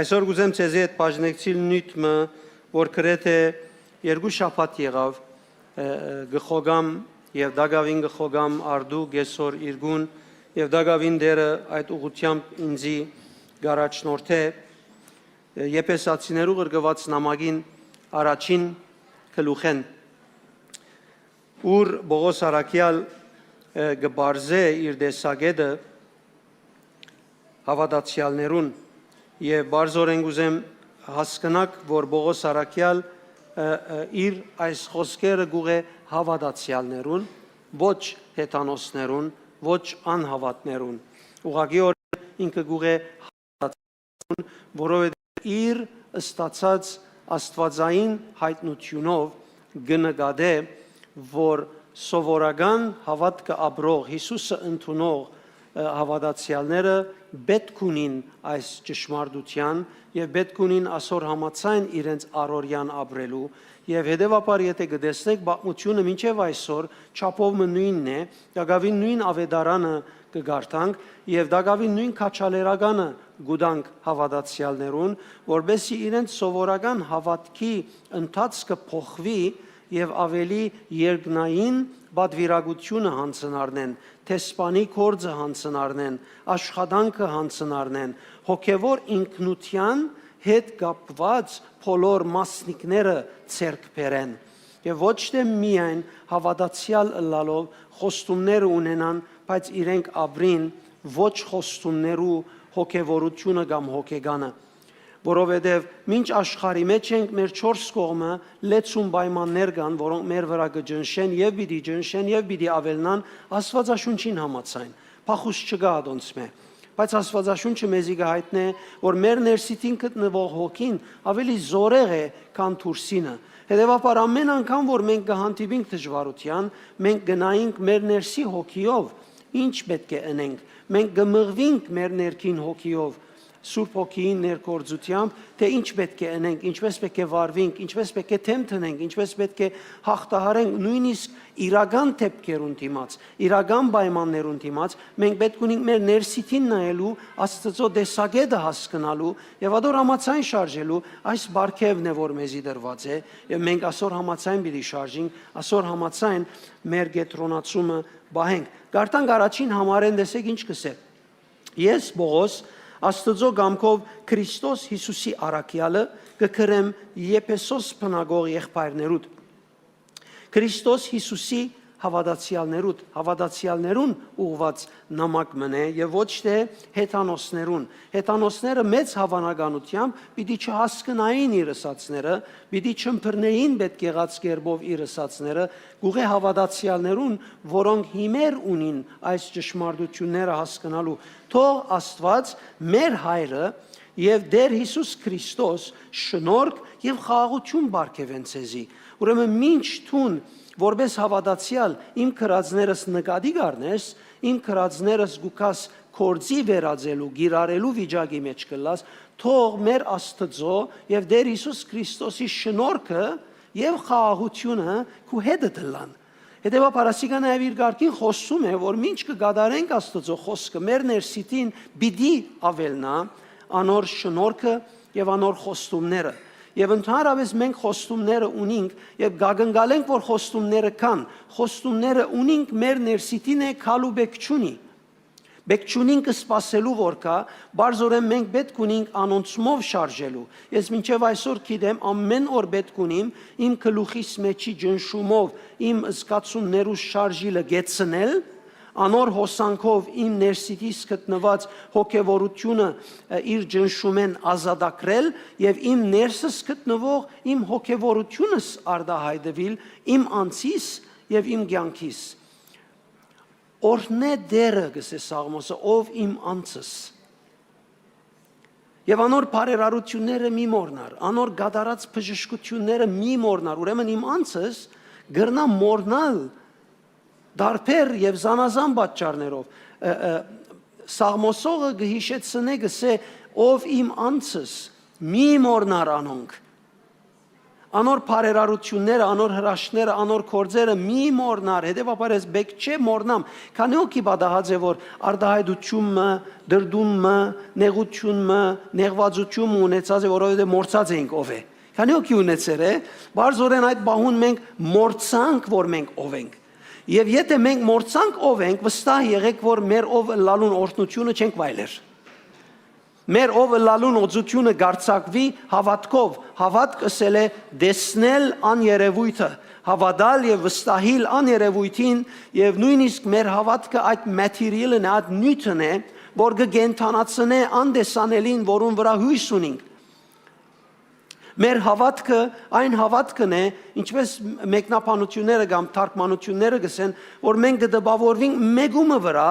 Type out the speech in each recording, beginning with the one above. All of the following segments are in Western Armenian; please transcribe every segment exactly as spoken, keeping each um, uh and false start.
Այսօր կ'ուզեմ ձեզի հետ բաժնեկցիլ նիւթ մը, որ գրեթէ երկու շաբաթ եղաւ, ը, ը, կը խոկամ եւ տակաւին կը խոկամ արդու կեսօր իրկուն, եւ տակաւին Տէրը այդ ուղղութեամբ ինծի կ'առաջնորդէ, ը, Եփեսացիներու ղրկուած նամակին առաջին գլուխէն, ուր Պողոս Առաքեալ, ը, կը պարզէ իր տեսակէտը հաւատացեալներուն, եւ բարձորեն կ'ուզեմ հասկնաք, որ Պողոս Առաքեալ, ը, ը, իր այս խօսքերը կ'ուղղէ հաւատացեալներուն, ոչ հեթանոսներուն, ոչ անհաւատներուն։ Ուղղակիօրէն ինքը կ'ուղղէ հաւատացեալներուն, որովհետեւ իր ստացած աստուածային յայտնութիւնով կը նկատէ, որ սովորական հաւատքը ապրող, Յիսուսը ընդունող, ը, հաւատացեալները պէտք ունին այս ճշմարտութեան եւ պէտք ունին ասոր համաձայն իրենց առօրեան ապրելու, եւ հետեւաբար, եթէ կը տեսնենք պատմութիւնը մինչեւ այսօր, չափով մը նոյնն է, տակաւին նոյն աւետարանը կը կարդանք եւ տակաւին նոյն քաջալերականը կու տանք հաւատացեալներուն, որպէսզի իրենց սովորական հաւատքի ընթացքը փոխուի եւ աւելի երկնային պատուիրակութիւնը յանձնարնեն, դեսպանի գործը յանձնարնեն, աշխատանքը յանձնարնեն, հոգեւոր ինքնութեան հետ կապուած բոլոր մասնիկները ձեռք բերեն եւ ոչ թէ միայն հաւատացեալ ըլլալով խոստումները ունենան, բայց իրենք ապրին ոչ խոստումներու հոգեւորութիւնը կամ հոգեկանը։ Որովհետեւ մինչ աշխարհի մէջ ենք, մեր չորս կողմը լեցուն պայմաններ կան, որոնք մեր վրայ կը ճնշեն եւ պիտի ճնշեն եւ պիտի աւելնան Աստուածաշունչին համաձայն։ Փախուստ չկայ ատոնցմէ։ Բայց Աստուածաշունչը մեզի կը յայտնէ, որ մեր ներսիդին գտնուող հոգին աւելի զօրեղ է, քան դուրսինը։ Հետեւաբար, ամէն անգամ որ մենք կը հանդիպինք դժուարութեան, մենք կը նայինք մեր ներսի հոգիով ինչ պէտք է ընենք, մենք կը մղուինք մեր ներքին հոգիով, Սուրբ Հոգիին ներգործութեամբ, թէ ինչ պէտք է ընենք, ինչպէս պէտք է վարուինք, ինչպէս պէտք է դէմ դնենք, ինչպէս պէտք է յաղթահարենք, նոյնիսկ իրական դէպքերուն դիմաց, իրական պայմաններուն դիմաց, մենք պէտք ունենք մեր ներսիդին նայելու, Աստուծոյ տեսակէտը հասկնալու եւ ատոր համաձայն շարժելու։ Այս պարգեւն է, որ մեզի տրուած է, եւ մենք ասոր համաձայն պիտի շարժինք, ասոր համաձայն մեր կեդրոնացումը պահենք։ Կարդանք առաջին համարէն, տեսէք ինչ կ'ըսէ. «Ես, Պողոս, Աստուծոյ կամքով Քրիստոս Յիսուսի առաքեալը, կը գրեմ Եփեսոս բնակող եղբայրներուդ»։ Քրիստոս Յիսուսի հաւատացեալներուդ, հաւատացեալներուն ուղղուած նամակ մըն է եւ ոչ թէ հեթանոսներուն։ Հեթանոսները մեծ հաւանականութեամբ պիտի չհասկնային իր ըսածները, պիտի չըմբռնէին պէտք եղած կերպով իր ըսածները, կ'ուղղէ հաւատացեալներուն, որոնք հիմեր ունին այս ճշմարտութիւնները հասկնալու։ Թող Աստուած, մեր Հայրը, եւ Տէր Յիսուս Քրիստոս շնորհք եւ խաղաղութիւն պարգեւեն ձեզի։ Ուրեմն մինչ դուն, որպէս հաւատացեալ, իմ գրածներս նկատի կ'առնես, իմ գրածներս կու գաս գործի վերածելու, կիրառելու վիճակի մէջ կ'ըլլաս, թող մեր Աստուծոյ եւ Տէր Յիսուս Քրիստոսի շնորհքը եւ խաղաղութիւնը քու հետդ ըլլան։ Հետեւաբար, ասիկա նաեւ իր կարգին խօսում է, որ մինչ կը կատարենք Աստուծոյ խօսքը, մեր ներսիդին պիտի աւելնայ անոր շնորհքը եւ անոր խոստումները։ Եւ ընդհանրապէս մենք խոստումները ունինք եւ կակնկալենք, որ խոստումները կան։ Խոստումները ունինք, մեր ներսիդին է, քալու պէք չունի։ Պէք չունինք սպասելու որ գայ, բարձորեն մենք պէտք ունինք անոնցմով շարժելու։ Ես մինչեւ այսօր գիտեմ, ամէն օր պէտք ունիմ իմ գլուխիս մէջի ճնշումով իմ զգացումներուս շարժիլը կեցնել, անոր հոսանքով իմ ներսիտիս գտնուած հոգեվորութիւնը, ը, իր ճնշումէն ազատագրել եւ իմ ներսս գտնուող իմ հոգեվորութիւնս արտահայտուիլ իմ անձիս եւ իմ կեանքիս։ Օրհնէ Տէրը, կ'ըսէ Սաղմոսը, ով իմ անձս։ Եւ անոր բարերարութիւնները մի մոռնար, անոր կատարած բժշկութիւնները մի մոռնար։ Ուրեմն իմ անձս կրնայ մոռնալ տարբեր եւ զանազան պատճառներով։ Ը, ը, Սաղմոսողը կը յիշեցնէ, կ'ըսէ, «Ով իմ անձս, մի մոռնար անոնք»։ Անոր բարերարութիւնները, անոր հրաշքները, անոր գործերը մի մոռնար, հետեւաբար ես պէտք չէ մոռնամ։ Քանի՞ հոգի պատահած է, որ արտայայտութիւն մը, դրդում մը, նեղութիւն մը, նեղուածութիւն մը ունեցած է, որովհետեւ մոռցած էինք ով է։ Քանի՞ հոգի ունեցեր է, բարձորեն այդ պահուն մենք մոռցանք, որ մենք ով ենք։ Եւ եթէ մենք մոռցանք ով ենք, վստահ եղէք, որ մեր ով ըլլալուն օրհնութիւնը չենք վայելեր։ Մեր ով ըլլալուն օծութիւնը կարձակուի հաւատքով, հաւատք ըսել է տեսնել աներևոյթը, հաւատալ եւ վստահիլ աներևոյթին, եւ նոյնիսկ մեր հաւատքը այդ material-ն է, այդ նիւթն է, որ կը կենդանացնէ անտեսանելին, որուն վրայ յոյս ունինք։ Մեր հաւատքը այն հաւատքն է, ինչպես մեկնաբանութիւնները կամ թարգմանութիւնները կ'ըսեն, որ մենք կը տպաւորուինք մէկումը վրայ,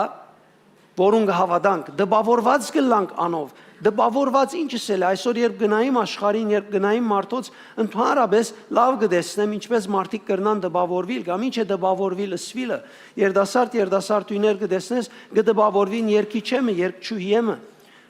որուն կը հաւատանք, տպաւորուած կ'ըլլանք անով։ Տպաւորուած ինչս էլ է, այսօր երբ գնայինք աշխարհին, երբ գնայինք մարդոց, ընդհանրապես լաւ կը տեսնեմ, ինչպես մարդիկ կրնան տպաւորուիլ կամ ինչ է տպաւորուիլ ըսուիլը։ Երիտասարդ, երիտասարդուհիներ կը տեսնես, կը տպաւորուին երգիչէ մը, երգչուհիէ մը,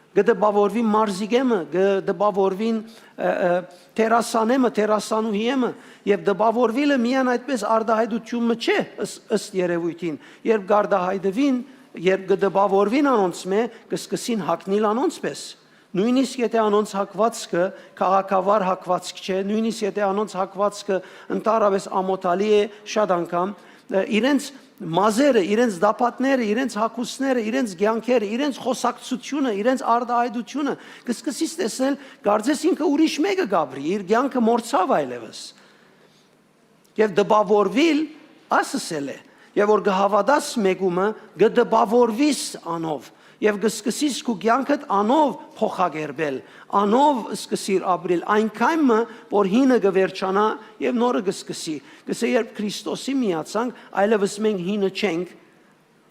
կը տպաւորուին մարզիկէ մը, կը տպաւորուին, ը, ը, դերասանէ մը, դերասանուհիէ մը, եւ տպաւորուիլը միայն այդպես արտայայտութիւն մը չէ, ըս-, ըստ երեւոյթին, երբ կարտայայտուին, երբ կը տպաւորուին անոնցմէ, կը սկսին հագնիլ անոնց պէս։ Նոյնիսկ եթէ անոնց հագուածքը քաղաքավար հագուածք չէ, նոյնիսկ եթէ անոնց հագուածքը ընդհանրապես ամօթալի է շատ անգամ, ը, իրենց մազերը, իրենց դապատները, իրենց հագուստները, իրենց կեանքերը, իրենց խոսակցությունը, իրենց արտայայտությունը, կը սկսես տեսնել, կարծես ինքը ուրիշ մէկը կ'ապրի, իր կեանքը մոռցաւ այլեւս։ Եւ տպաւորուիլ, ասս էլ է, եւ որ կը հաւատաս մէկումը, կը տպաւորուիս անով, եւ կը սկսես քու կեանքդ անով փոխակերպել, անով սկսիր ապրիլ, այնքան մը, որ հինը կը վերջանայ եւ նորը կը սկսի։ Կ'ըսէ, երբ Քրիստոսի միացանք, այլեւս մենք հինը չենք,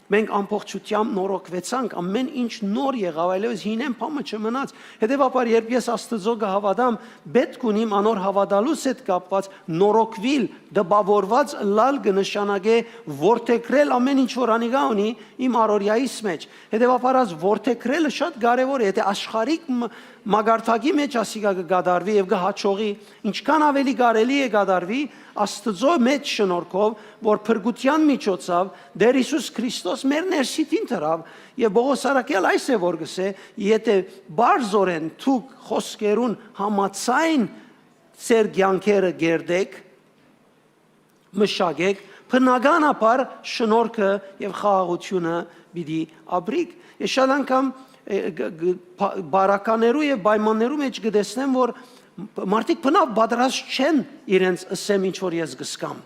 մենք ամբողջութեամբ նորոգուեցանք, ամէն ինչ նոր եղաւ, այլեւս հինէն բան մը չմնաց։ Հետեւաբար, երբ ես Աստուծոյ կը հաւատամ, պէտք ունիմ անոր հաւատալուս հետ կապուած նորոգուիլ, տպաւորուած ըլլալ կը նշանակէ որդեգրել ամէն ինչ որ անիկա ունի իմ առօրեայիս մէջ։ Հետեւաբար, աս որդեգրելը շատ կարեւոր է, եթէ աշխարհիկ մ-, մակարդակի մէջ ասիկա կը կատարուի եւ կը յաջողի, ինչքան աւելի կարելի է կատարուի, Աստուծոյ մեծ շնորհքով, որ փրկութեան միջոցաւ Տէր Յիսուս Քրիստոս մեր ներսիդին դրաւ, եւ Պողոս առաքյալ այս է որ կ'ըսէ. «Եթէ բարձորեն դուք խօսքերուն համաձայն ձեր կեանքերը կերտէք, մշակէք, բնականաբար շնորհքը եւ խաղաղութիւնը պիտի ապրիք»։ Ես շատ անգամ, ը, գ-, գ-, պա-, բարականերու եւ պայմաններու մէջ կը տեսնեմ, որ մարդիկ բնաւ պատրաստ չեն իրենց ըսեմ ինչ որ ես կ'սկամ։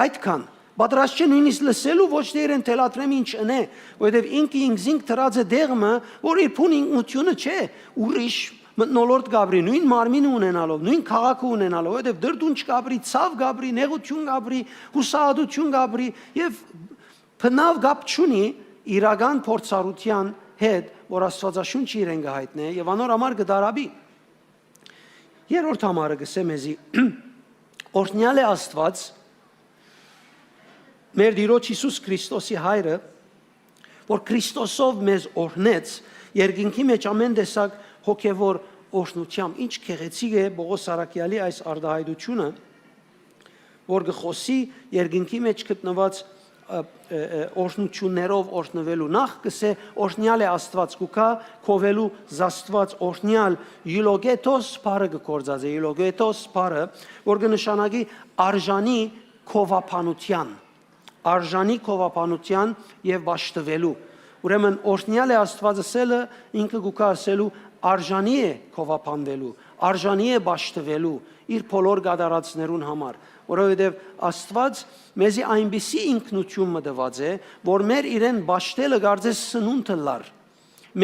Այդքան։ Պատրաստ չեն նոյնիսկ լսելու, ոչ թե իրեն թելադրեմ ինչ ընէ, որովհետեւ ինքը ինքզինք դրած է դեղ մը, որ իր բուն ինքնությունը չէ, ուրիշ մթնոլորտ կ'ապրի, նոյն մարմինը ունենալով, նոյն քաղաքը ունենալով, որովհետեւ դրդունջ կ'ապրի, ցաւ կ'ապրի, նեղութիւն կ'ապրի, յուսահատութիւն կ'ապրի, եւ բնաւ կապ չունի իրական փորձառութեան հետ, որ Աստուածաշունչը իրեն կը յայտնէ եւ անոր համար կը դարաբի։ Երրորդ համարը կ'ըսէ մեզի. օրհնեալ է Աստուած, մեր Տիրոջ Յիսուս Քրիստոսի Հայրը, որ Քրիստոսով մեզ օրհնեց երկինքի մեջ ամէն տեսակ հոգեվոր օրհնութեամբ։ Ինչ գեղեցիկ է Պողոս առաքյալի այս արտայայտությունը, որ կը խօսի երկինքի մեջ գտնուած, ը, ը, ը, օրհնութիւններով օրհնուելու։ Նախ կ'ըսէ. օրհնեալ է Աստուած, կու գայ քովելու զաստուած, օրհնեալ, յուլոգեթոս բառը կը գործածէ, յուլոգեթոս բառը, որ կը նշանակի արժանի քովաբանութեան, արժանի քովաբանութեան եւ պաշտուելու։ Ուրեմն օրհնեալ է Աստուած ըսելը, ինքը կու գայ ըսելու արժանի է քովաբանվելու, արժանի է պաշտուելու իր բոլոր կատարածներուն համար, որովհետեւ Աստուած մեզի այնպիսի ինքնութիւն մը տուած է, որ մեր իրեն պաշտելը կարծես սնունդ ըլլար։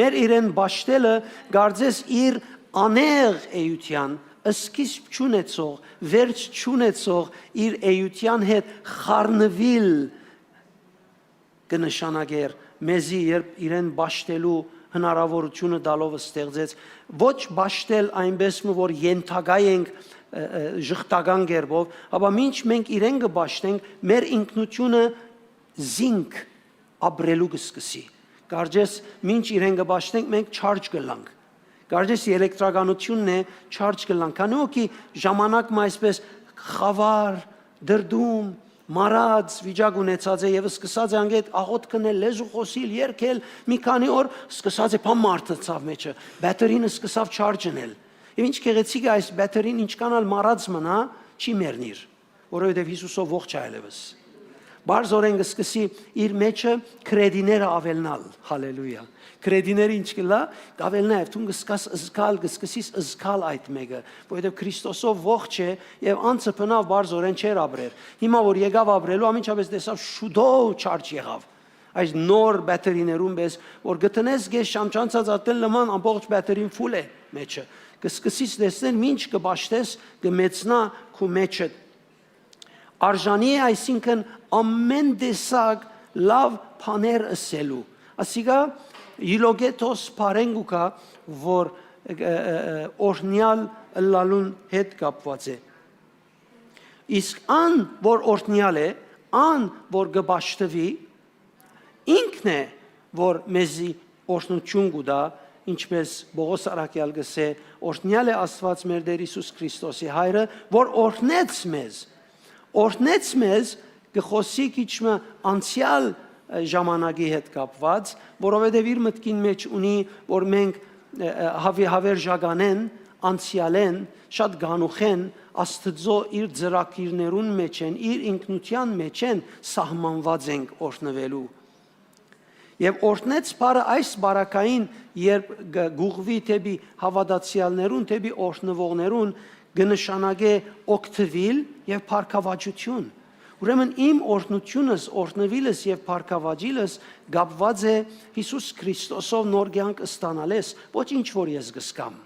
Մեր իրեն պաշտելը կարծես իր անեղ էութեան, սկիզբ չունեցող, վերջ չունեցող իր էութեան հետ խառնուիլ կը նշանակէր մեզի, երբ իրեն պաշտելու հնարաւորութիւնը տալով ստեղծեց, ոչ պաշտել այնպես մը, որ ենթակայ ենք, ը, ը, ժխտական կերպով, ապա մինչ մենք իրեն կը պաշտենք, մեր ինքնութիւնը զինք ապրելու կը սկսի։ Կարծես մինչ իրեն կը պաշտենք, մենք չարջ կ'ըլլանք։ Կարծես էլեկտրականութիւնն է, չարջ կը լան։ Քանի օքի ժամանակ մը այսպես խավար, դրդում, մարած վիճակ ունեցած է եւ սկսած է անգետ աղոթք կնել, լեզու խօսիլ, երգել, մի քանի օր սկսած է բան մարտցաւ մեջը, բեթերին սկսավ չարջ ընել։ Եւ ինչ գեղեցիկ է, այս բեթերին ինչքան ալ մարած մնայ, չի մեռնիր, որովհետեւ Յիսուսով ողջ է այլեւս։ Պարզօրէն կը սկսի իր մեջը կրեդիները աւելնալ։ Հալելույա։ Կրեդիները ինչ կ'ըլլայ, կ'աւելնայ, եւ դուն կը սկաս զգալ, կը սկսիս զգալ այդ մէկը, որովհետեւ Քրիստոսով ողջ է եւ անցը բնաւ պարզօրէն չէր ապրեր։ Հիմա որ եկաւ ապրելու, ամենջապես տեսաւ շուտով չարջ եղաւ։ Այս նոր բեթերիներուն պէս, որ գտնես գես շամչանցած ատեն լման ամբողջ բեթերին ֆուլ է մեջը։ Կը սկսիս տեսնել, մինչ կը պաշտես, կը մեծնայ քու մեջը։ Արժանի է, այսինքն, ամեն տեսակ լաւ բաներ ըսելու։ Ասիկա յուլոգեթոս բառէն կու գայ, որ, ը, ը, ը, օրհնեալ ըլլալուն հետ կապուած է։ Իսկ ան, որ օրհնեալ է, ան, որ կը պաշտուի, ինքն է, որ մեզի օրհնութիւն կու տայ, ինչպէս Պողոս առաքեալ կ'ըսէ, օրհնեալ է Աստուած մեր Տէր Յիսուս Քրիստոսի Հայրը, որ օրհնեց մեզ։ Օրհնեց մեզ, կը խօսի քիչ մը անցեալ, ը, ժամանակի հետ կապուած, որովհետեւ իր մտքին մէջ ունի, որ մենք, ը, ը, հավի-, հավերժականեն, անցեալեն, շատ գանուխեն, Աստուծոյ իր ծրագիրներուն մէջ են, իր ինքնութեան մէջ են սահմանուած ենք օրհնուելու։ Եւ օրհնեց բառը այս բառակային, երբ գ-, գուղվի դէպի հաւատացեալներուն, դէպի օրհնուողներուն, կը նշանակէ օգտուիլ եւ բարգաւաճութիւն։ Ուրեմն իմ օրհնութիւնս, օրհնուիլս եւ բարգաւաճիլս կապուած է Յիսուս Քրիստոսով նոր կեանք ստանալէս, ոչ ինչ որ ես կ'զգամ։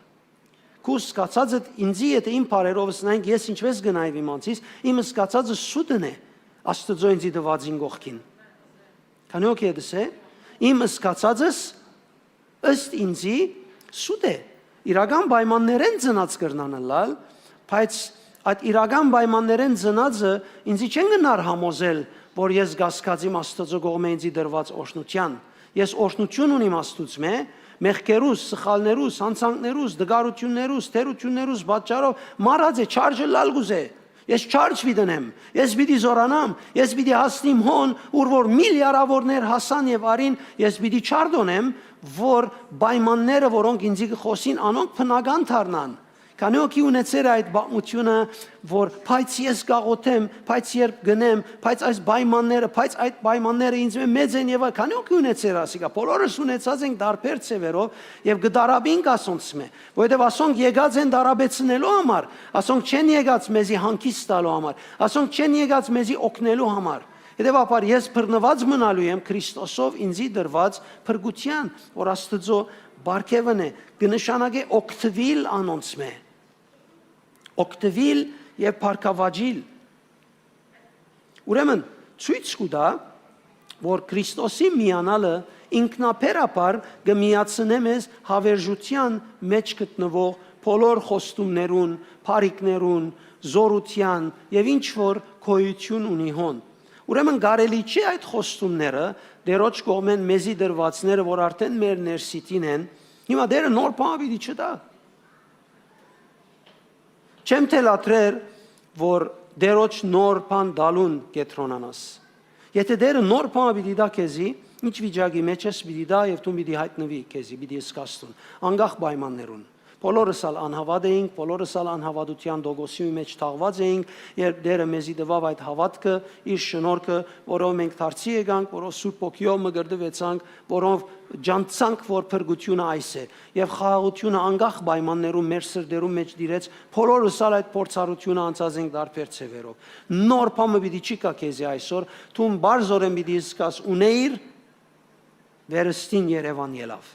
Քու զգացածդ ինձի, եթէ իմ բառերովս նայենք, ես ինչպէս կը նայեմ իմ անձիս, իմ զգացածը սուտն է Աստուծոյ ինձի տուածին կողքին։ Քանի օքի է դսե, իմ զգացածս ըստ ինձի սուտ է։ Իրական պայմաններէն ծնած կրնան ըլլալ, բայց այդ իրական պայմաններէն ծնածը ինձի չեն գնար համոզել, որ ես կասկած իմ Աստուծոյ կողմէ ինձի դրված օրհնութեան։ Ես օրհնութիւն ունիմ Աստուծմէ, մեղքերուս, սխալներուս, յանցանքներուս, դգարութիւններուս, թերութիւններուս պատճառով մարած է, չարժ ըլլալ կուզէ։ Ես չարժ պիտի դնեմ, ես պիտի զօրանամ, ես պիտի հասնիմ հոն, ուր որ միլիարաւորներ հասան եւ արին, ես պիտի չարդոնեմ, որ պայմանները, որոնք ինձի կը խօսին, անոնք բնական դառնան։ Քանի օքի ունեցեր այդ պատմութիւնը, որ բայց ես կաղոթեմ, բայց երբ գնեմ, բայց այս պայմանները, բայց այդ պայմանները ինձ մե-, մեծ են եւ այ-, քանի օքի ունեցեր ասիկա, բոլորս ունեցած ենք դարբեր ձևերով եւ կը դարաբինք ասոնցմէ, որովհետեւ ասոնք եկած են դարաբեցնելու համար, ասոնք չեն եկած մեզի հանգիստ տալու համար, ասոնք չեն եկած մեզի օգնելու համար։ Հետեւաբար ես բռնուած մնալու եմ Քրիստոսով ինձի դրված փրկութեան, որ Աստուծոյ պարգեւն է, կը նշանակէ օգտուիլ անոնցմէ, օգտուիլ եւ բարգաւաճիլ։ Ուրեմն, ցոյց կու տայ, որ Քրիստոսի միանալը ինքնաբերաբար կը միացնէ մեզ հավերժութեան մէջ գտնուող բոլոր խոստումներուն, բարիքներուն, զօրութեան եւ ինչ որ գոյութիւն ունի հոն։ Ուրեմն կարելի՞ չէ այդ խոստումները Տէրոջ կողմէն մեզի դրուածները, որ արդէն մեր ներսիդին են, հիմա Տէրը նոր բան պիտի չտայ։ Չեմ թելադրեր, որ Տէրոջ նոր բան տալուն կեդրոնանաս։ Եթէ Տէրը նոր բան պիտի տայ քեզի, ինչ վիճակի մէջ ես, պիտի տայ եւ դուն պիտի յայտնուի քեզի, պիտի զգաս դուն, անկախ պայմաններուն։ Բոլորս ալ անհաւատ էինք, բոլորս ալ անհաւատութեան տոկոսի մէջ թաղուած էինք, երբ Տէրը մեզի տուաւ այդ հաւատքը, իր շնորհքը, որով մենք դարձի եկանք, որով Սուրբ Հոգիով մկրտուեցանք, որով ջանցանք, որ փրկութիւնը այս է, եւ խաղաղութիւնը անկախ պայմաններում մեր սրտերուն մէջ տիրեց, բոլորս ալ այդ փորձառութիւնը անցած ենք տարբեր ձևերով։ Նոր բան մը պիտի չի գայ քեզի այսօր, դուն պարզօրէն պիտի զգաս, ունեիր, վերստին Երեւան ելաւ,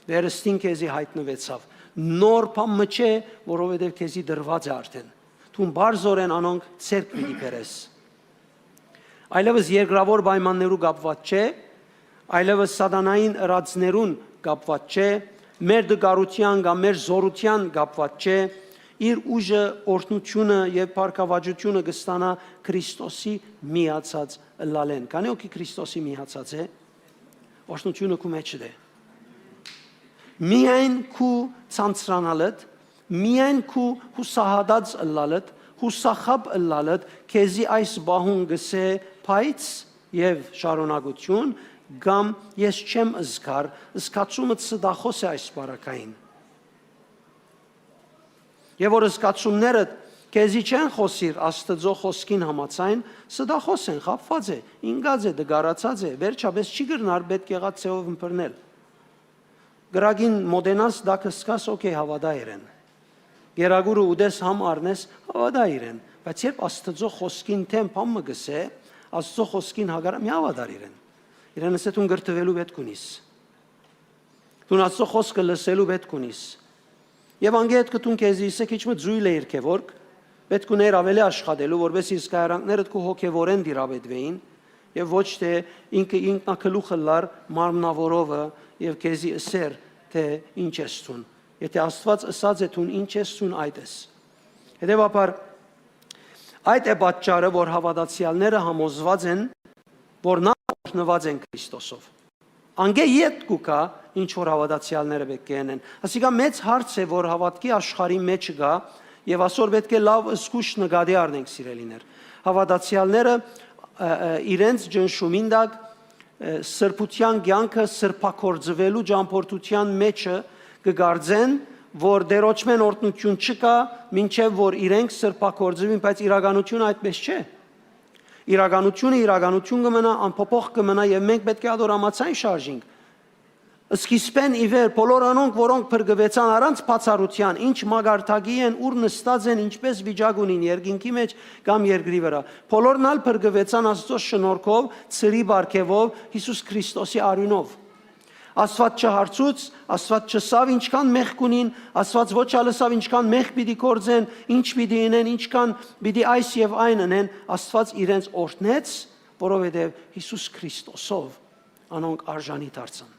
վերստին քեզի յայտնուեցաւ։ Նոր բան մը չէ, որովհետեւ քեզի դրուած է արդէն։ Դուն պարզօրէն անոնք ձեռք պիտի բերես։ Այլեւս երկրաւոր պայմաններու կապուած չէ, այլեւս սատանային ըրածներուն կապուած չէ, մեր դգարութեան կամ մեր զօրութեան կապուած չէ, իր ուժը, օրհնութիւնը եւ բարգաւաճութիւնը կը ստանայ Քրիստոսի միացած ըլլալէն։ Քանի՞ օքի Քրիստոսի միացած է, օրհնութիւնը քու մէջդ է։ Միայն քու ցանցրանալդ, միայն քու յուսահատած ըլլալդ, յուսախաբ ըլլալդ, քեզի այս պահուն կ'ըսէ, բայց եւ շարունակություն, կամ ես չեմ զգար, զգացումը ստախոս է այս պարագային։ Եւ որ զգացումներդ քեզի չեն խօսիր Աստուծոյ խօսքին համաձայն, ստախոս են, խաբուած է, ինկած է, տկարացած է, վերջապէս չի կրնար պէտք եղած ձեւով ըմբռնել։ Կրակին մօտենաս, տակը զգաս, օքէյ, հաւատայ իրեն։ Կերակուրը ուտես, համ առնես, հաւատայ իրեն։ Բայց երբ Աստուծոյ խօսքին դէմ բան մը կ'ըսէ, Աստուծոյ խօսքին հակառակ, մի հաւատար իրեն։ Իրեն ըսէ, դուն կրթուելու պէտք ունիս։ Դուն Աստուծոյ խօսքը լսելու պէտք ունիս։ Եւ անգէ յետ կը դուն քեզի ըսէ, քիչ մը ձոյլ է, երգեւորք, պէտք ունէր աւելի աշխատելու, որպէս զգայարանքներդ քու հոգեւորեն տիրապետուէին, եւ ոչ թէ ինքը ինքնակլուխ ըլլար մարմնաւորովը եւ քեզի ըսէր, թէ ինչ ես դուն։ Եթէ Աստուած ըսած է, դուն ինչ ես դուն, այդ ես։ Հետեւաբար, այդ է պատճառը, որ հաւատացեալները համոզուած են, որ նախ օրհնուած են Քրիստոսով։ Անգէ յետ կու գայ, ինչ որ հաւատացեալները պէտք է ընեն։ Ասիկա մեծ հարց է, որ հաւատքի աշխարհի մէջ կայ, եւ ասոր պէտք է լաւ զգուշ նկատի առնենք, սիրելիներ։ Հաւատացեալները, ը, ը, իրենց ճնշումին տակ, ը, սրբութեան կեանքը սրբագործուելու ճամբորդութեան մէջը կը կարծեն, որ Տէրոջմէն օրհնութիւն չկայ, մինչեւ որ իրենք սրբագործուին, բայց իրականությունը այդպէս չէ։ Իրականությունը իրականություն կը մնայ, անփոփոխ կը մնայ, եւ մենք պէտք է ատոր համաձայն շարժինք։ Սկիզբէն ի վեր, բոլոր անոնք, որոնք փրկուեցան առանց բացառութեան, ինչ մակարդակի են, ուր նստած են, ինչպէս վիճակ ունին երկինքի մէջ կամ երկրի վրայ, բոլորն ալ փրկուեցան Աստուծոյ շնորհքով, ծրի պարգեւով, Յիսուս Քրիստոսի արիւնով։ Աստուած չհարցուց, Աստուած չըսաւ ինչքան մեղք ունին, Աստուած ոչ ալ ըսաւ ինչքան մեղք պիտի գործեն, ինչ պիտի ընեն, ինչքան պիտի այս եւ այն ընեն, Աստուած իրենց օրհնեց, որովհետեւ Յիսուս Քրիստոսով անոնք արժանի դարձան։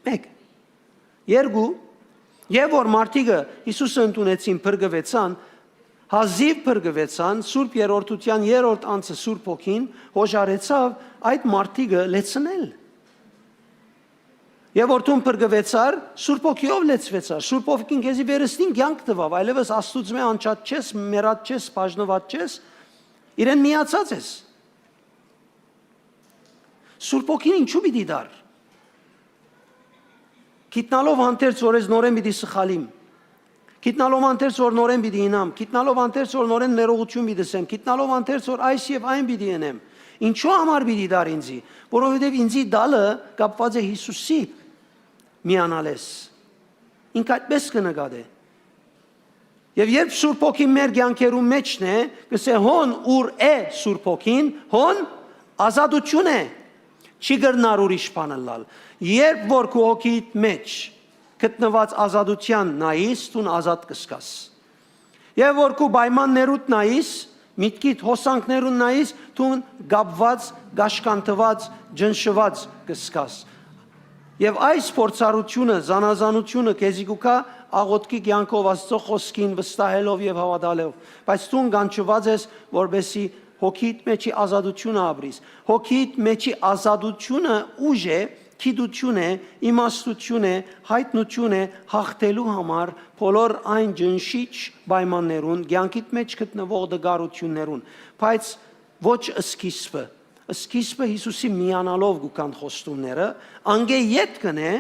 Մէկ։ Երկու, եւ որ մարդիկը Յիսուսը ընդունեցին, փրկուեցան, հազիւ փրկուեցան, Սուրբ Երրորդութեան երրորդ անձը Սուրբ Հոգին յօժարեցաւ այդ մարդիկը լեցնել։ Եւ որ դուն փրկուեցար, Սուրբ Հոգիով լեցուեցար, Սուրբ Հոգին քեզի վերստին կեանք տուաւ, այլեւս Աստուծմէ անջատ չես, մեռած չես, բաժնուած չես, իրեն միացած ես։ Սուրբ Հոգին ինչու պիտի տար։ Գիտնալով հանդերձ, որ ես նորէն պիտի սխալիմ, գիտնալով հանդերձ, որ նորէն պիտի իյնամ, գիտնալով հանդերձ, որ նորէն ներողութիւն պիտի սեմ, գիտնալով հանդերձ, որ այս եւ այն պիտի ընեմ, ինչու համար պիտի տար ինձի, որովհետեւ ինձի տալը կապուած է Յիսուսի միանալէս։ Ինք այդպէս կը նկատէ։ Եւ երբ Սուրբ Հոգին մեր կեանքերու մէջն է, կ'ըսէ, հոն ուր է Սուրբ Հոգին, հոն ազատութիւն է, չի կրնար ուրիշ բան ըլլալ։ Երբ որ քու հոգիդ մէջ գտնուած ազատութեան նայիս, դուն ազատ կ'զգաս։ Եւ որ քու պայմաններուդ նայիս, միտքիդ հոսանքներուն նայիս, դուն կապուած, կաշկանդուած, ճնշուած կ'զգաս։ Եւ այս փորձառութիւնը, զանազանութիւնը քեզի կու գայ աղօթքի կեանքով, Աստուծոյ խօսքին վստահելով եւ հաւատալով, բայց դուն կանչուած ես, որպեսզի հոգիդ մէջի ազատութիւնը ապրիս։ Հոգիդ մէջի ազատութիւնը ուժ է, գիտութիւն է, իմաստութիւն է, յայտնութիւն է յաղթելու համար բոլոր այն ճնշիչ պայմաններուն, կեանքիդ մէջ գտնուող տկարութիւններուն, բայց ոչ սկիզբը։ Սկիզբը Յիսուսի միանալով կու գան խոստումները, անգէ ետք կ'ընէ,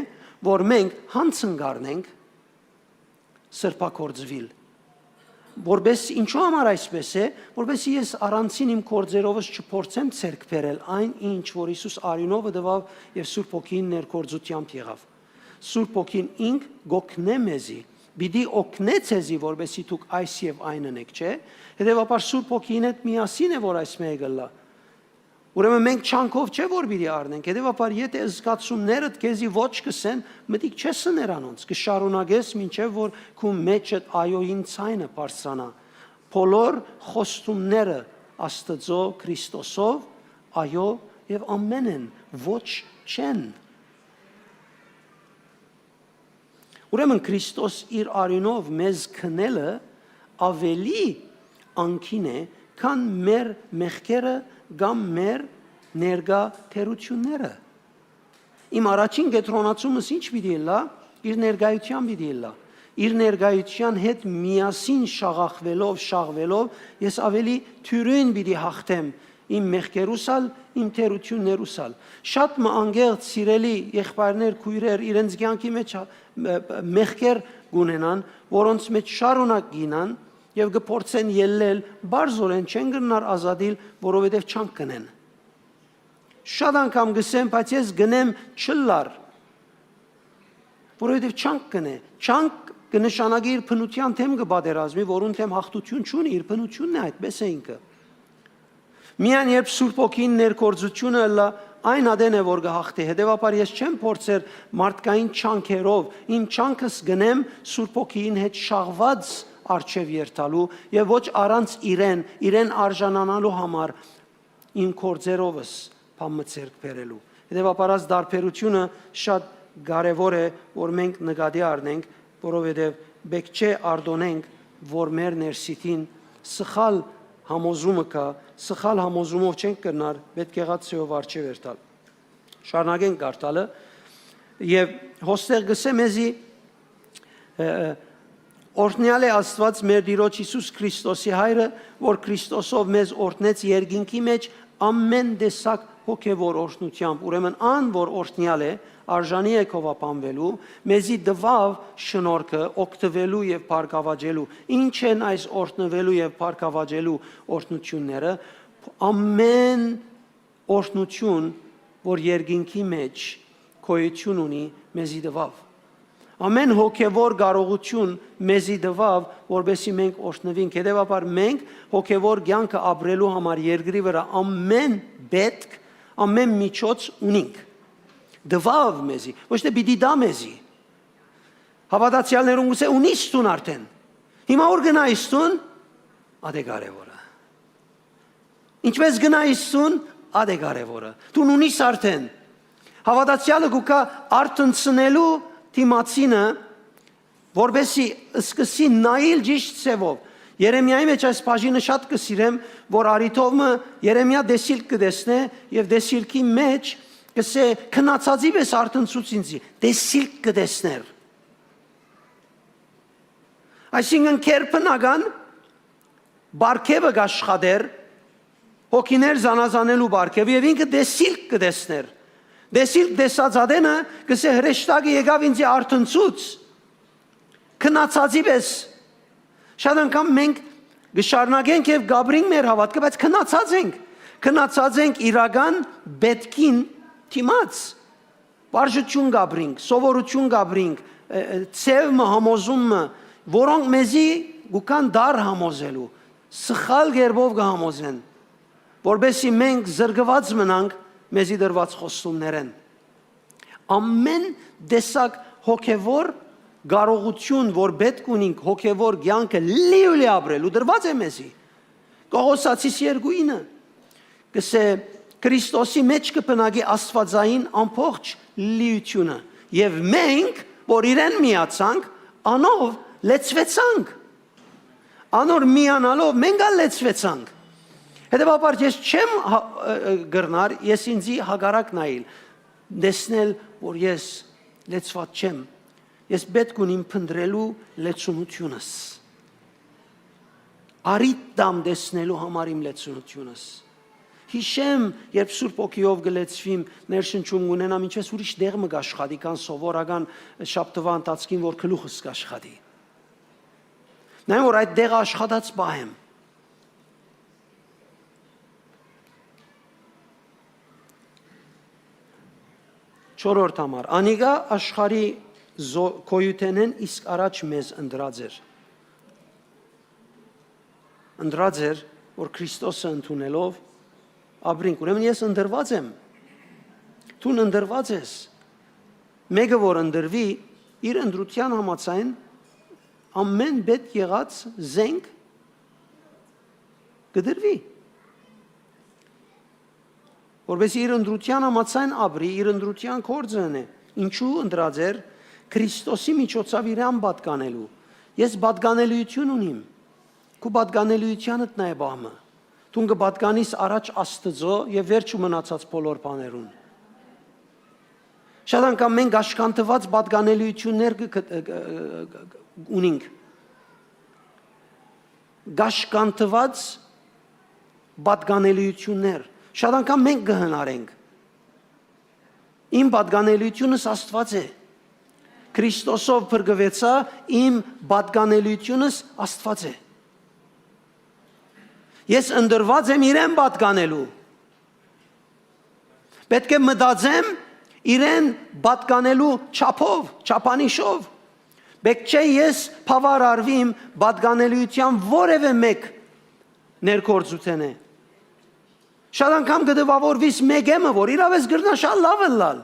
որ մենք յանձն կ'առնենք սրբագործուիլ։ Որպէս, ինչու համար այսպէս է, որպեսզի ես առանցին իմ գործերովս չփորձեմ ձեռք բերել այն, ինչ որ Յիսուս արիւնովը տուաւ եւ Սուրբ Հոգին ներգործութեամբ եղաւ։ Սուրբ Հոգին ինք կ'օգնէ մեզի, պիտի օգնէ ձեզի, որպեսզի դուք այս եւ այն ընեք, չէ՞։ Հետեւաբար Սուրբ Հոգին հետ միասին է, որ այս մեկը ըլլայ։ Ուրեմն մենք չանքով չէ՞ որ պիտի առնենք, հետեւաբար եթէ զգացումներդ քեզի ոչ կ'ըսեն, մտիկ չես ըներ անոնց, կը շարունակես մինչեւ որ քու մէջդ այոյին ձայնը բարձրանայ։ Բոլոր խոստումները Աստուծոյ Քրիստոսով այո եւ ամէն են, ոչ չեն։ Ուրեմն Քրիստոս իր արիւնով մեզ քնելը աւելի անկին է, քան մեր մեղքերը կամ մեր ներկայ թերությունները։ Իմ առաջին կեդրոնացումս ինչ պիտի ըլլայ, Իր ներկայութեան պիտի ըլլայ։ Իր ներկայութեան հետ միասին շաղախուելով, շաղուելով, ես աւելի թիւրին պիտի յաղթեմ իմ մեղքերուս ալ, իմ թերութիւններուս ալ։ Շատ մը անկեղծ, սիրելի եղբայրներ, քոյրեր, իրենց կեանքի մէջ հա-, մը-, մեղքեր կ'ունենան, որոնց մէջ շարունակ կ'ինան եւ կը փորձեն ելլել, բարձորեն չեն կրնար ազատիլ, որովհետեւ չանք կ'ընեն։ Շատ անգամ կ'ըսեն, բայց ես կ'ընեմ չըլլար, որովհետեւ չանք կ'ընէ։ Չանք կը նշանակի իր բնութեան դէմ կը պատերազմի, որուն դէմ յաղթութիւն չունի, իր բնութիւնն է այդպէս է ինքը։ Միայն երբ Սուրբ Հոգին ներգործութիւնը ըլլայ, այն ատեն է որ կը յաղթէ։ Հետեւաբար ես չեմ փորձեր մարդկային չանքերով, իմ չանքս կ'ընեմ Սուրբ Հոգիին հետ շաղուած առջեւ երթալու եւ ոչ առանց իրեն, իրեն արժանանալու համար իմ գործերովս բան մը ձեռք բերելու։ Հետեւաբար այս տարբերութիւնը շատ կարեւոր է, որ մենք նկատի առնենք, որովհետեւ պէտք չէ արտօնենք, որ մեր ներսիդին սխալ համոզումը կայ, սխալ համոզումով չենք կրնար պետք եղած ձեւով առջեւ երթալ։ Շարունակենք կարդալը։ Եւ հոստեղ գսե մեզի, ը, ը, օրհնեալ է Աստուած մեր Տիրոջ Յիսուս Քրիստոսի Հայրը, որ Քրիստոսով մեզ օրհնեց երկինքի մէջ ամեն տեսակ հոգեվոր օրհնութեամբ։ Ուրեմն ան, որ օրհնեալ է, արժանի է գովաբանուելու, մեզի տուաւ շնորհքը օգտուելու եւ բարգաւաճելու։ Ի՞նչ են այս օրհնուելու եւ բարգաւաճելու օրհնութիւնները։ Ամեն օրհնութիւն, որ երկինքի մէջ գոյութիւն ունի, մեզի տուաւ։ Ամեն հոգեվոր կարողութիւն մեզի տուաւ, որպեսզի մենք օրհնուինք։ Հետեւաբար մենք հոգեվոր կեանքը ապրելու համար երկրի վրայ ամեն պէտք, ամեն միջոց ունինք։ Տուաւ մեզի, ոչ թէ պիտի տայ մեզի։ Հաւատացեալներուն գուցե ունիս տուն արդէն։ Հիմա ո՞ւր գնայ տուն, ատե կարեւորը։ Ինչպէս գնայ տուն, ատե կարեւորը։ Տուն ունիս արդէն։ Հաւատացեալը կու գայ արթնցնելու դիմացինը, որպեսզի սկսի նայիլ ճիշդ ձեւով։ Երեմիայի մէջ այս բաժինը շատ կը սիրեմ, որ առիթով մը Երեմիա տեսիլք կը տեսնէ եւ տեսիլքի մէջ կ'ըսէ. «Քնացածի պէս արթնցուց ինձի, տեսիլք կը տեսներ»։ Այսինքն՝ գերբնական պարգեւը կ'աշխատէր, հոգիներ զանազանելու պարգեւը, եւ ինքը տեսիլք կը տեսներ։ Տեսիլք տեսած ատենը կ'ըսէ. «Հրեշտակը եկաւ ինձի, արթնցուց, քնացածի պէս»։ Շատ անգամ մենք կը շարունակենք եւ կ'ապրենք մեր հաւատքը, բայց քնացած ենք։ Քնացած ենք իրական պէտքին դիմաց։ Վարժութիւն կ'ապրենք, սովորութիւն կ'ապրենք, ը, ը, ձեւ մը, համոզում մը, որոնք մեզի կու գան դար համոզելու, սխալ կերպով կը համոզեն, որպեսզի մենք զրկուած մնանք մեզի տրուած խոստումներէն։ Ամեն տեսակ հոգեվոր կարողութիւն, որ պէտք ունինք հոգեվոր կեանքը լիուլի ապրելու, տրուած է մեզի։ Կողոսացիս երկու ինը կ'ըսէ. «Քրիստոսի մէջ կը բնակի աստուածային ամբողջ լիությունը, եւ մենք, որ իրեն միացանք, անով լեցուեցանք»։ Անոր միանալով մենք ալ լեցուեցանք։ Հետեւաբար ես չեմ հա-, ը, ը, կրնար, ես ինձի հակառակ նայիլ, տեսնել, որ ես լեցուած չեմ։ Ես պէտք ունիմ փնտռելու լեցունութիւնս։ Առիթ տամ տեսնելու համար իմ լեցունութիւնս։ Յիշեմ, երբ Սուրբ Հոգիով կը լեցուիմ, ներշնչում կ'ունենամ, ինչպես ուրիշ տեղ մը կ'աշխատի, քան սովորական շաբթուա ընթացքին, որ գլուխս կ'աշխատի։ Նայեմ, որ այդ տեղը աշխատած պահեմ։ Չորրորդ համար։ Անիկա աշխարհի զո-, գոյութենէն իսկ առաջ մեզ ընտրած էր։ Ընտրած էր, որ Քրիստոսը ընդունելով ապրինք։ Ուրեմն ես ընտրված եմ։ Դուն ընտրված ես։ Մէկը որ ընտրուի, իր ընտրութեան համաձայն, ամեն պէտք եղած զենք կը տրուի, որպեսզի իր ընտրութեան համաձայն ապրի, իր ընտրութեան գործը ընէ։ Ինչու ընտրած էր? Քրիստոսի միջոցով իրան պատկանելու։ Ես պատկանելիություն ունիմ։ Քու պատկանելիութեանդ նայ պահ մը։ Դուն կը պատկանիս առաջ Աստծո եւ վերջը մնացած բոլոր բաներուն։ Շատ անգամ մենք կաշկանդուած պատկանելիություններ կը, կը, կը, կը, կը, ունինք։ Կաշկանդուած պատկանելիություններ։ Շատ անգամ մենք կը հնարենք։ Իմ պատկանելիությունս Աստուած է։ Քրիստոսով փրկուեցայ, իմ պատկանելիությունս Աստուած է։ Ես ընտրուած եմ իրեն պատկանելու։ Պէտք է մտածեմ իրեն պատկանելու չափով, չափանիշով։ Պէտք չէ ես բաւարարվիմ պատկանելիության որեւէ մէկ ներգործութենէ։ Շատ անգամ կը տպաւորուիս մէկէ մը, որ իրապէս կրնայ շատ լաւ ըլլալ։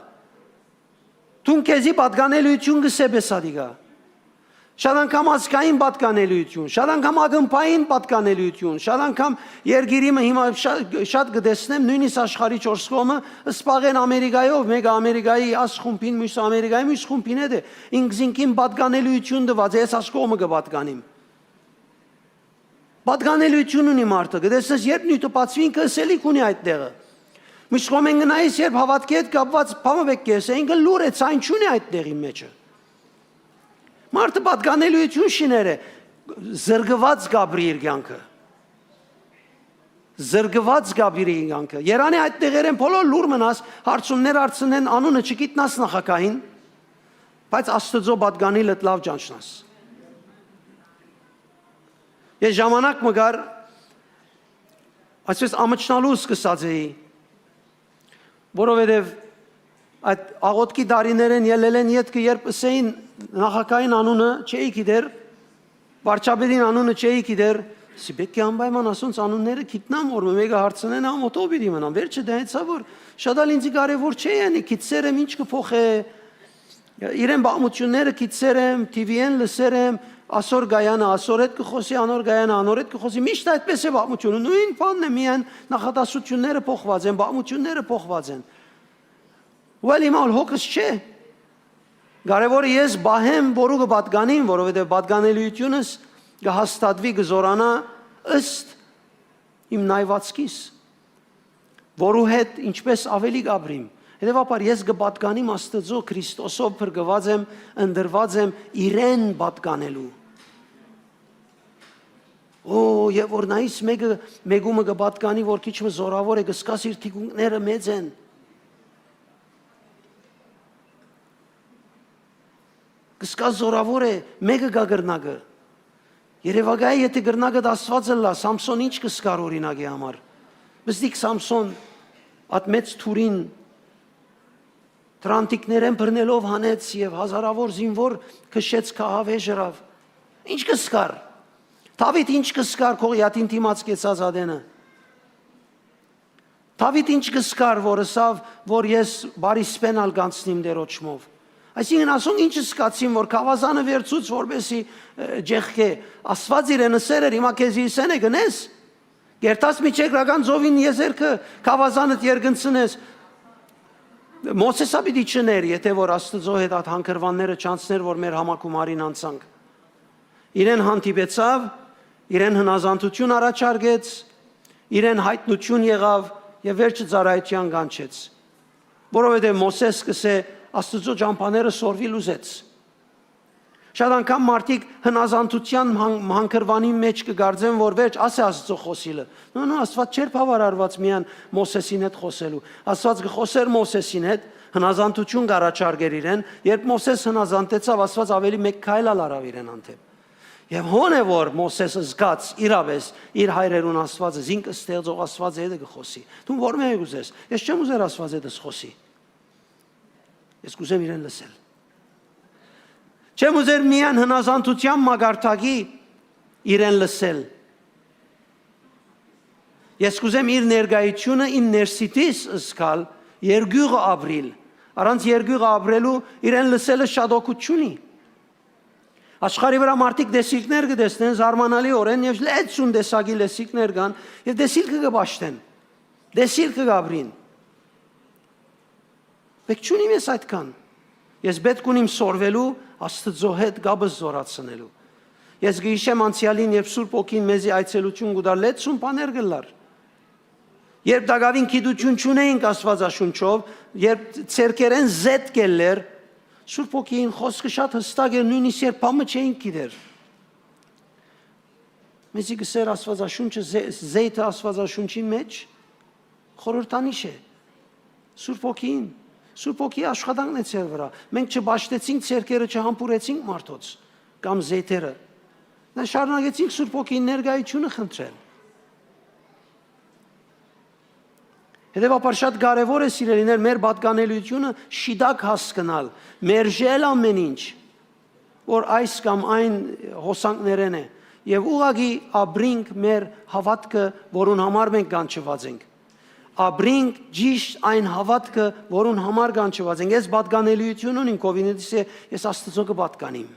Դուն քեզի պատկանելիություն կ'ըսես, ատիկա։ Շատ անգամ ազգային պատկանելիություն, շատ անգամ ակնբային պատկանելիություն, շատ անգամ երկիրի մը հիմա շա-, շատ կը տեսնեմ, նոյնիսկ աշխարհի չորս կողմը, սպաղեն Ամերիկայով, մեկը Ամերիկայի այս խումբին, մյուսը Ամերիկայի մյուս խումբին հետ է, ինքզինքին պատկանելիություն տուած է, ես այս կողմը կը պատկանիմ։ Պատկանելիություն ունի մարդը, կը տեսնես, երբ նիւթը բացուի, ինքը ըսելիք ունի այդ տեղը։ Մյուս կողմէն գնայիս, երբ հաւատքի հետ կապուած բան մը պէտք է ըսէ, ինքը լուր է, ցայն չունի այդ տեղի մեջը։ Մարդը պատկանելիություն շիներ է, զրկուած կ'ապրի իր կեանքը։ Զրկուած կ'ապրի իր կեանքը։ Երանի այդ տեղերէն բոլոր լուր մնաս, հարցումներ հարցնեն, անունը չգիտնաս նախագահին, բայց Աստուծոյ պատկանիլդ լաւ ճանչնաս։ Ես ժամանակ մը կար, այսպես ամչնալու սկսած էի, որովհետեւ այդ աղօթքի տարիներէն ելելէն ետքը, երբ ըսէին նախագահին անունը, չէի գիտեր, վարչապետին անունը չէի գիտեր, սի պէտք է անպայման ասոնց անունները գիտնամ, որ մը մեկը հարցնեն, ամ օթով պիտի մնամ։ Վերջը դա եցա, որ շատ ալ ինձի կարեւոր չէ, յանի գիտցեր եմ, ինչ կը փոխէ, իրեն պատմությունները գիտցեր եմ, T V-ն լսեր եմ, ասոր կայանը ասոր հետ կը խօսի, անոր կայանը անոր հետ կը խօսի, միշտ այդպես է պատմությունը, նոյն բանն է, միայն նախադասությունները փոխված են, պատմությունները փոխված են։ Ու ալ հիմա ալ հոգս չէ։ Կարեւորը ես պահեմ, որու կը պատկանիմ, որովհետեւ պատկանելիությունս կը հաստատուի, կը զօրանայ ըստ իմ նայվածքիս, որու հետ ինչպես ավելի կ'ապրիմ։ Հետեւաբար ես կը պատկանիմ Աստուծոյ, Քրիստոսով փրկուած եմ, ընտրուած եմ իրեն պատկանելու։ Օ, եւ որ նայիս մեկը, մեկումը կը պատկանի, որ քիչ մը զորաւոր է, կը սկաս իր թիկունքները մեծ են։ Կը սկաս զորաւոր է, մեկը կա կրնակը։ Երեւակայ, եթե կրնակը դասված ըլլայ, Սամսոն ինչ կը սկար օրինակի համար։ Մստիկ Սամսոն, այդ մեծ թուրին, դրանտիկներէն բռնելով հանեց եւ հազարաւոր զինվոր քշեց, քահավէ ժրաւ։ Ինչ կը սկար։ Դաւիթ ինչ կը սկար Գողիաթին դիմաց կեցած ատենը։ Դաւիթ ինչ կը սկար, որ ըսաւ, որ ես բարի սպեն ալ կանցնիմ Տէրոջմով։ Այսինքն, ասոնք ինչ սկացին, որ գաւազանը վերցուց, որպեսի, ը, ջեղկէ։ Աստուած իրեն ըսեր էր, հիմա քեզի ըսեն է, գնես, կերտաս միջերկրական ծովին եզերքը, գաւազանդ երկնցնես։ Մովսեսը պիտի չներ, եթե որ Աստուծոյ հետ այդ հանգրուանները չանցներ, որ մեր համագումարին անցանք։ Իրեն հանդիպեցաւ, իրեն հնազանդութիւն առաջարկեց, իրեն յայտնութիւն եղաւ եւ վերջը ծառայութեան կանչեց։ Որովհետեւ Մովսէս, կ'ըսէ, Աստուծոյ ճամբաները սորվիլ ուզեց։ Շատ անգամ մարդիկ հնազանդութեան հան-, հանգրուանի մէջ կը կարծեն, որ վերջ, ասէ Աստուծոյ խօսիլը։ No, no, Աստուած չէր բաւարարուած միայն Մովսէսին հետ խօսելու։ Աստուած կը խօսէր Մովսէսին հետ, հնազանդութիւն կ'առաջարկէր իրեն, երբ Մովսէս հնազանդեցաւ, Աստուած աւելի մէկ քայլ ալ առաւ իրեն հանդէպ։ Եւ հոն է, որ Մովսէս զգաց իրապէս իր հայրերուն Աստուածը, զինք ստեղծող Աստուածը հետը կը խօսի։ Դուն ո՞րմէ կ'ուզես։ Ես չեմ ուզեր Աստուած հետս խօսի։ Ես կ'ուզեմ իրեն լսել։ Չեմ ուզեր միայն հնազանդութեան մակարդակի իրեն լսել։ Ես կ'ուզեմ իր ներկայությունը իմ ներսիտիս զգալ, երկյուղը ապրիլ։ Առանց երկյուղը ապրելու իրեն լսելը շատ օգուտ չունի։ Աշխարհի վրայ մարդիկ տեսիլքներ կը տեսնեն, զարմանալի օրէն, եւ լեցուն տեսակի լեսիլքներ կան, եւ տեսիլքը կը պաշտեն, տեսիլքը կ'ապրին։ Պէտք չունի մեզ այդքան։ Ես պէտք ունիմ սորվելու, Աստուծոյ հետ կապս զորացնելու։ Ես կը յիշեմ անցեալին, երբ Սուրբ Հոգին մեզի այցելութիւն կու տար, լեցուն բաներ կ'ըլլար։ Երբ տակաւին գիտութիւն չունէինք Աստուածաշունչով, երբ ձեռքերէն զէտ կ'ելլէր, Սուրբ Հոգիին խօսքը շատ յստակ էր, նոյնիսկ երբ բան մը չէինք գիտեր։ Մեզի կ'ըսէր Աստուածաշունչը, զէ-, զէյթը Աստուածաշունչին մէջ խորհրդանիշ է։ Սուրբ Հոգին, Սուրբ Հոգի աշխատանքն է ձեր վրայ։ Մենք չպաշտեցինք ձեռքերը, չհամբուրեցինք մարդոց կամ զէյթերը։ Նա շարունակեցինք Սուրբ Հոգին ներկայությունը խնդրել։ Հետեւաբար շատ կարեւոր է, սիրելիներ, մեր պատկանելիությունը շիտակ հասկնալ, մերժել ամեն ինչ, որ այս կամ այն հոսանքներէն է, եւ ուղղակի ապրինք մեր հաւատքը, որուն համար մենք կանչուած ենք։ Ապրինք ճիշդ այն հաւատքը, որուն համար կանչուած ենք։ Ես պատկանելիություն ունիմ, COVID-ից է, ես Աստծո կը պատկանիմ։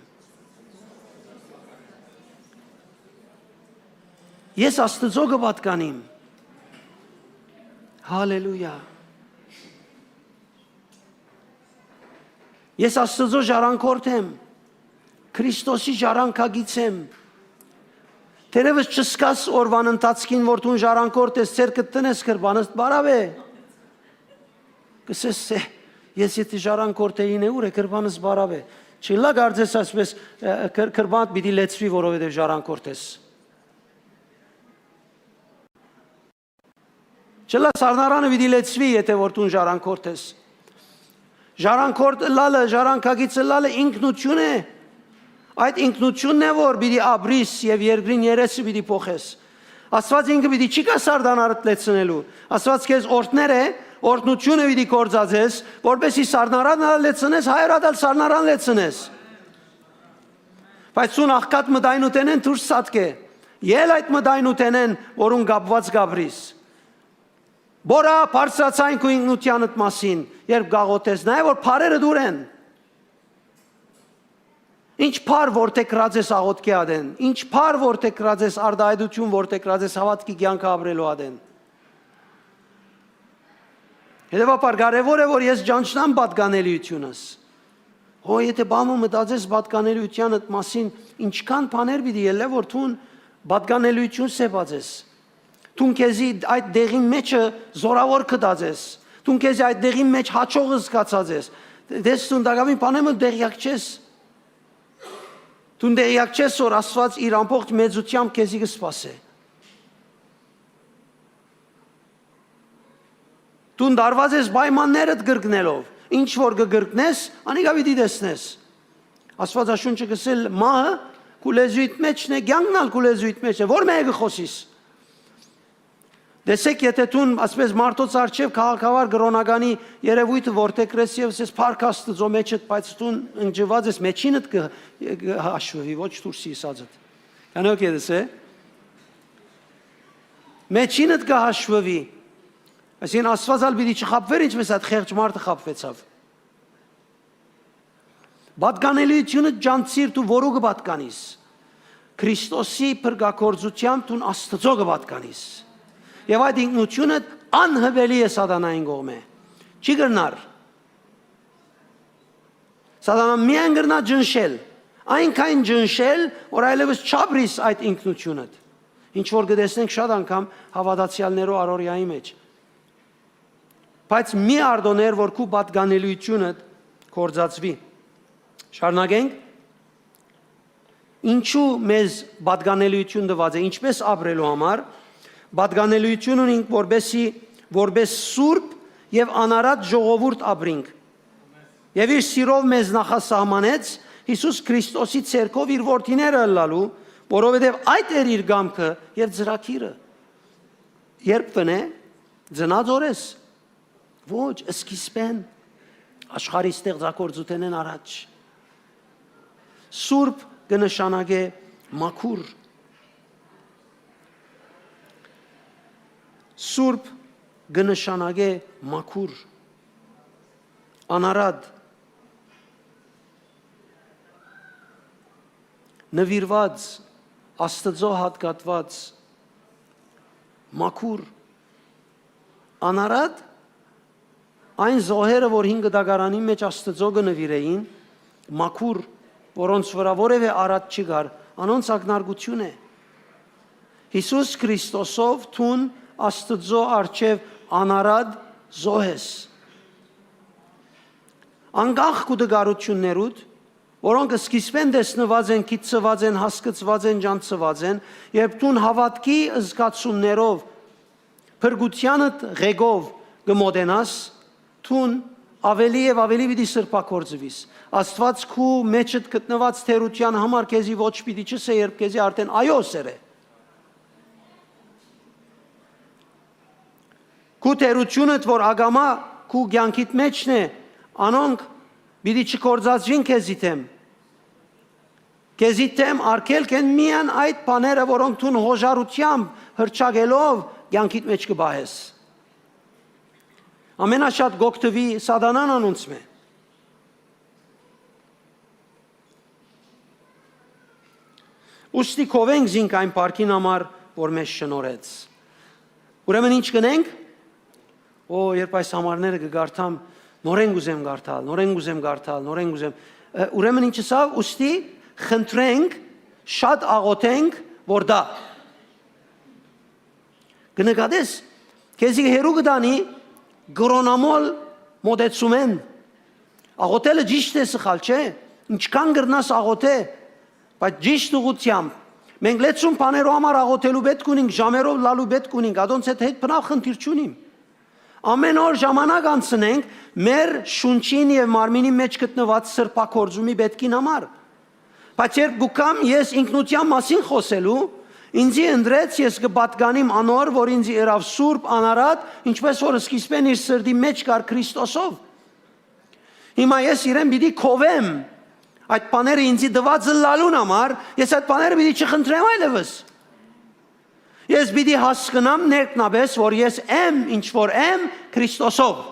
Ես Աստծո կը պատկանիմ։ Հալելույա։ Ես Աստծո ժառանգորդ եմ, Քրիստոսի ժառանգագիծ եմ։ Թերևս չսկաս օրուան ընթացքին, որ դուն ժառանգորդ ես, ձեռքդ տնես, գրպանս պարաւ է։ Կ'ըսես, «Է, ես եթէ ժառանգորդ էի, ինէ ուր է, գրպանս պարաւ է»։ Չլա կարծես այսպես, ը, գր-, գրպանդ պիտի լեցուի, որովհետեւ ժառանգորդ ես։ Չլա սառնարանը պիտի լեցուի, եթէ որ դուն ժառանգորդ ես։ Ժառանգորդ ըլլալը, ժառանգագիծ ըլլալը ինքնություն է։ Այդ ինքնությունն է, որ պիտի ապրիս եւ երկրին երեսը պիտի փոխես։ Աստուած ինքը պիտի չի գա սառնարդ լեցնելու։ Աստուած քեզ օրհներ է, օրհնությունը պիտի գործածես, որպեսզի սառնարանը լեցնես, հայրդ ալ սառնարան լեցնես։ Բայց դուն աղքատ մտայնութենէն դուրս ցատկէ։ Ել այդ մտայնութենէն, որուն կապուած կ'ապրիս։ Բորա բարձրացայն քու ինքնութեանդ մասին, երբ կ'աղօթես, նայ որ փառերը դուր են։ Ինչ փառ որդեգրած ես աղօթքի ատեն, ինչ փառ որդեգրած ես, արտայայտութիւն որդեգրած ես հաւատքի կեանքը ապրելու ատեն։ Հետեւաբար կարեւոր է, որ ես ճանչնամ պատկանելիությունս։ Հո, եթէ բան մը մտածես պատկանելիութեանդ մասին, ինչքան բաներ պիտի ելլէ, որ դուն պատկանելիություն սեպած ես։ Դուն քեզի այդ դեղին մէջը զորաւոր գտած ես։ Դուն քեզի այդ դեղին մէջ հաճող զգացած ես։ Դες դուն տակաւին բանէ մը տեղյակ չես։ Դուն տեղյակ չես, որ Աստուած իր ամբողջ մեծութեամբ քեզի կը սպասէ։ Դուն դարված ես պայմաններդ կրկնելով։ Ինչ որ կը կրկնես, անիկա պիտի տեսնես։ Աստուածաշունչը կ'ըսել, մահը քու լեզուիդ մէջն է, կեանքն ալ քու լեզուիդ մէջ է։ Ո՞ր մէկը կը խօսիս։ Տեսեք, եթէ դուն, այսպես, մարդոց առջեւ քաղաքավար կրօնականի երեւոյթը որդեգրես եւ ասես, «Փառք Աստուծոյ», մեջդ, բայց դուն ընկճուած ես, մեջինդ կը, կը հաշուի, ոչ դուրսի ըսածդ։ Կանոք ետս է։ Մեջինդ կը հաշուի։ Այսինքն, Աստուած ալ պիտի չխաբվեր, ինչպես այդ խեղճ մարդը խաբվեցաւ։ Պատկանելիությունը ճանչցիր դու որու կը պատկանիս։ Քրիստոսի փրկագործությամբ դուն Աստծո կը պատկանիս։ Եւ այդ ինքնությունը անհպելի է սատանային կողմէ։ Չի կրնար։ Սատանան միայն կրնայ ճնշել, այնքան ճնշել, որ այլեւս չապրիս այդ ինքնությունդ։ Ինչ որ կը տեսնենք շատ անգամ հաւատացեալներու առօրեայի մեջ։ Բայց մի արտոներ, որ քու պատկանելիությունդ կործածուի։ Շարունակենք։ Ինչու մեզ պատկանելիություն տուած է, ինչպես ապրելու համար։ Պատկանելիություն ունենք, որպեսի, որպես սուրբ եւ անարատ ժողովուրդ ապրինք։ Եւ իր սիրով մեզ նախասահմանեց Յիսուս Քրիստոսի ցերկով իր որդիները ըլլալու, որովհետեւ այդ էր իր կամքը եւ ծրագիրը։ Երբ վնէ, ծնած օրես։ Ոչ, սկիզբէն, աշխարհի ստեղծագործութենէն առաջ։ Սուրբ կը նշանակէ մաքուր։ Սուրբ կը նշանակէ մաքուր, անարատ, նուիրուած, Աստծո հատկատուած, մաքուր, անարատ, այն զոհերը, որ հին կտակարանին մէջ Աստծո կը նուիրէին, մաքուր, որոնց վրայ որեւէ արատ չի գար, անոնց ակնարկություն է։ Յիսուս Քրիստոսով դուն Աստուծոյ առջեւ անարատ զոհ ես։ Անկախ քու տկարութիւններուդ, որոնք սկիզբէն տեսնուած են, գիտցուած են, հասկցուած են, ճանչցուած են, երբ դուն հաւատքի զգացումներով, փրկութեանդ ղեկով կը մօտենաս, դուն աւելի եւ աւելի պիտի սրբագործուիս։ Աստուած քու մէջդ գտնուած թերութեան համար քեզի ոչ պիտի չըսէ, երբ քեզի արդէն այո ըսեր է։ Քու թերութիւնդ, որ ակամայ քու կեանքիդ մէջն է, անոնք պիտի չգործածուին քեզի դէմ։ Քեզի դէմ արգելք են միայն այդ բաները, որոնք դուն յոժարութեամբ, հռչակելով կեանքիդ մէջ կը պահես։ Ամենաշատ կ'օգտուի սատանան անոնցմէ։ Ուստի գովենք զինք այն փառքին համար, որ մեզ շնորհեց։ Ուրեմն ի՞նչ կ'ընենք։ Օ, երբ այս համարները կը կարդամ, նորէն կ'ուզեմ կարդալ, նորէն կ'ուզեմ կարդալ, նորէն կ'ուզեմ։ Ը, ուրեմն ի՞նչ ըսաւ, ուստի խնդրենք, շատ աղօթենք, որ դա։ Կը նկատես, քեզի հեռու կը տանի կրոնամոլ մօտեցումէն։ Աղօթելը ճիշդ է, սխալ չէ, ինչքան կրնաս աղօթէ, բայց ճիշտ ուղղութեամբ։ Մենք լեցուն բաներու համար աղօթելու պէտք ունինք, ժամերով լալու պէտք ունինք, ադոնց հետ, հետ բնաւ խնդիր չունիմ։ Ամէն օր ժամանակ անցնենք մեր շունչին եւ մարմինին մէջ գտնուած սրբագործումի պէտքին համար։ Բայց երբ կու գամ ես ինքնութեան մասին խօսելու, ինծի ընտրեց, ես կը պատկանիմ անոր, որ ինծի ըրաւ սուրբ, անարատ, ինչպես որ սկիզբէն իր սրտի մէջ կար Քրիստոսով։ Հիմա ես իրեն պիտի գովեմ, այդ բաները ինծի տուած ըլլալուն համար, ես այդ բաները պիտի չխնդրեմ այլեւս։ Ես պիտի հասկնամ ներքնաբես, որ ես եմ, ինչ որ եմ, Քրիստոսով։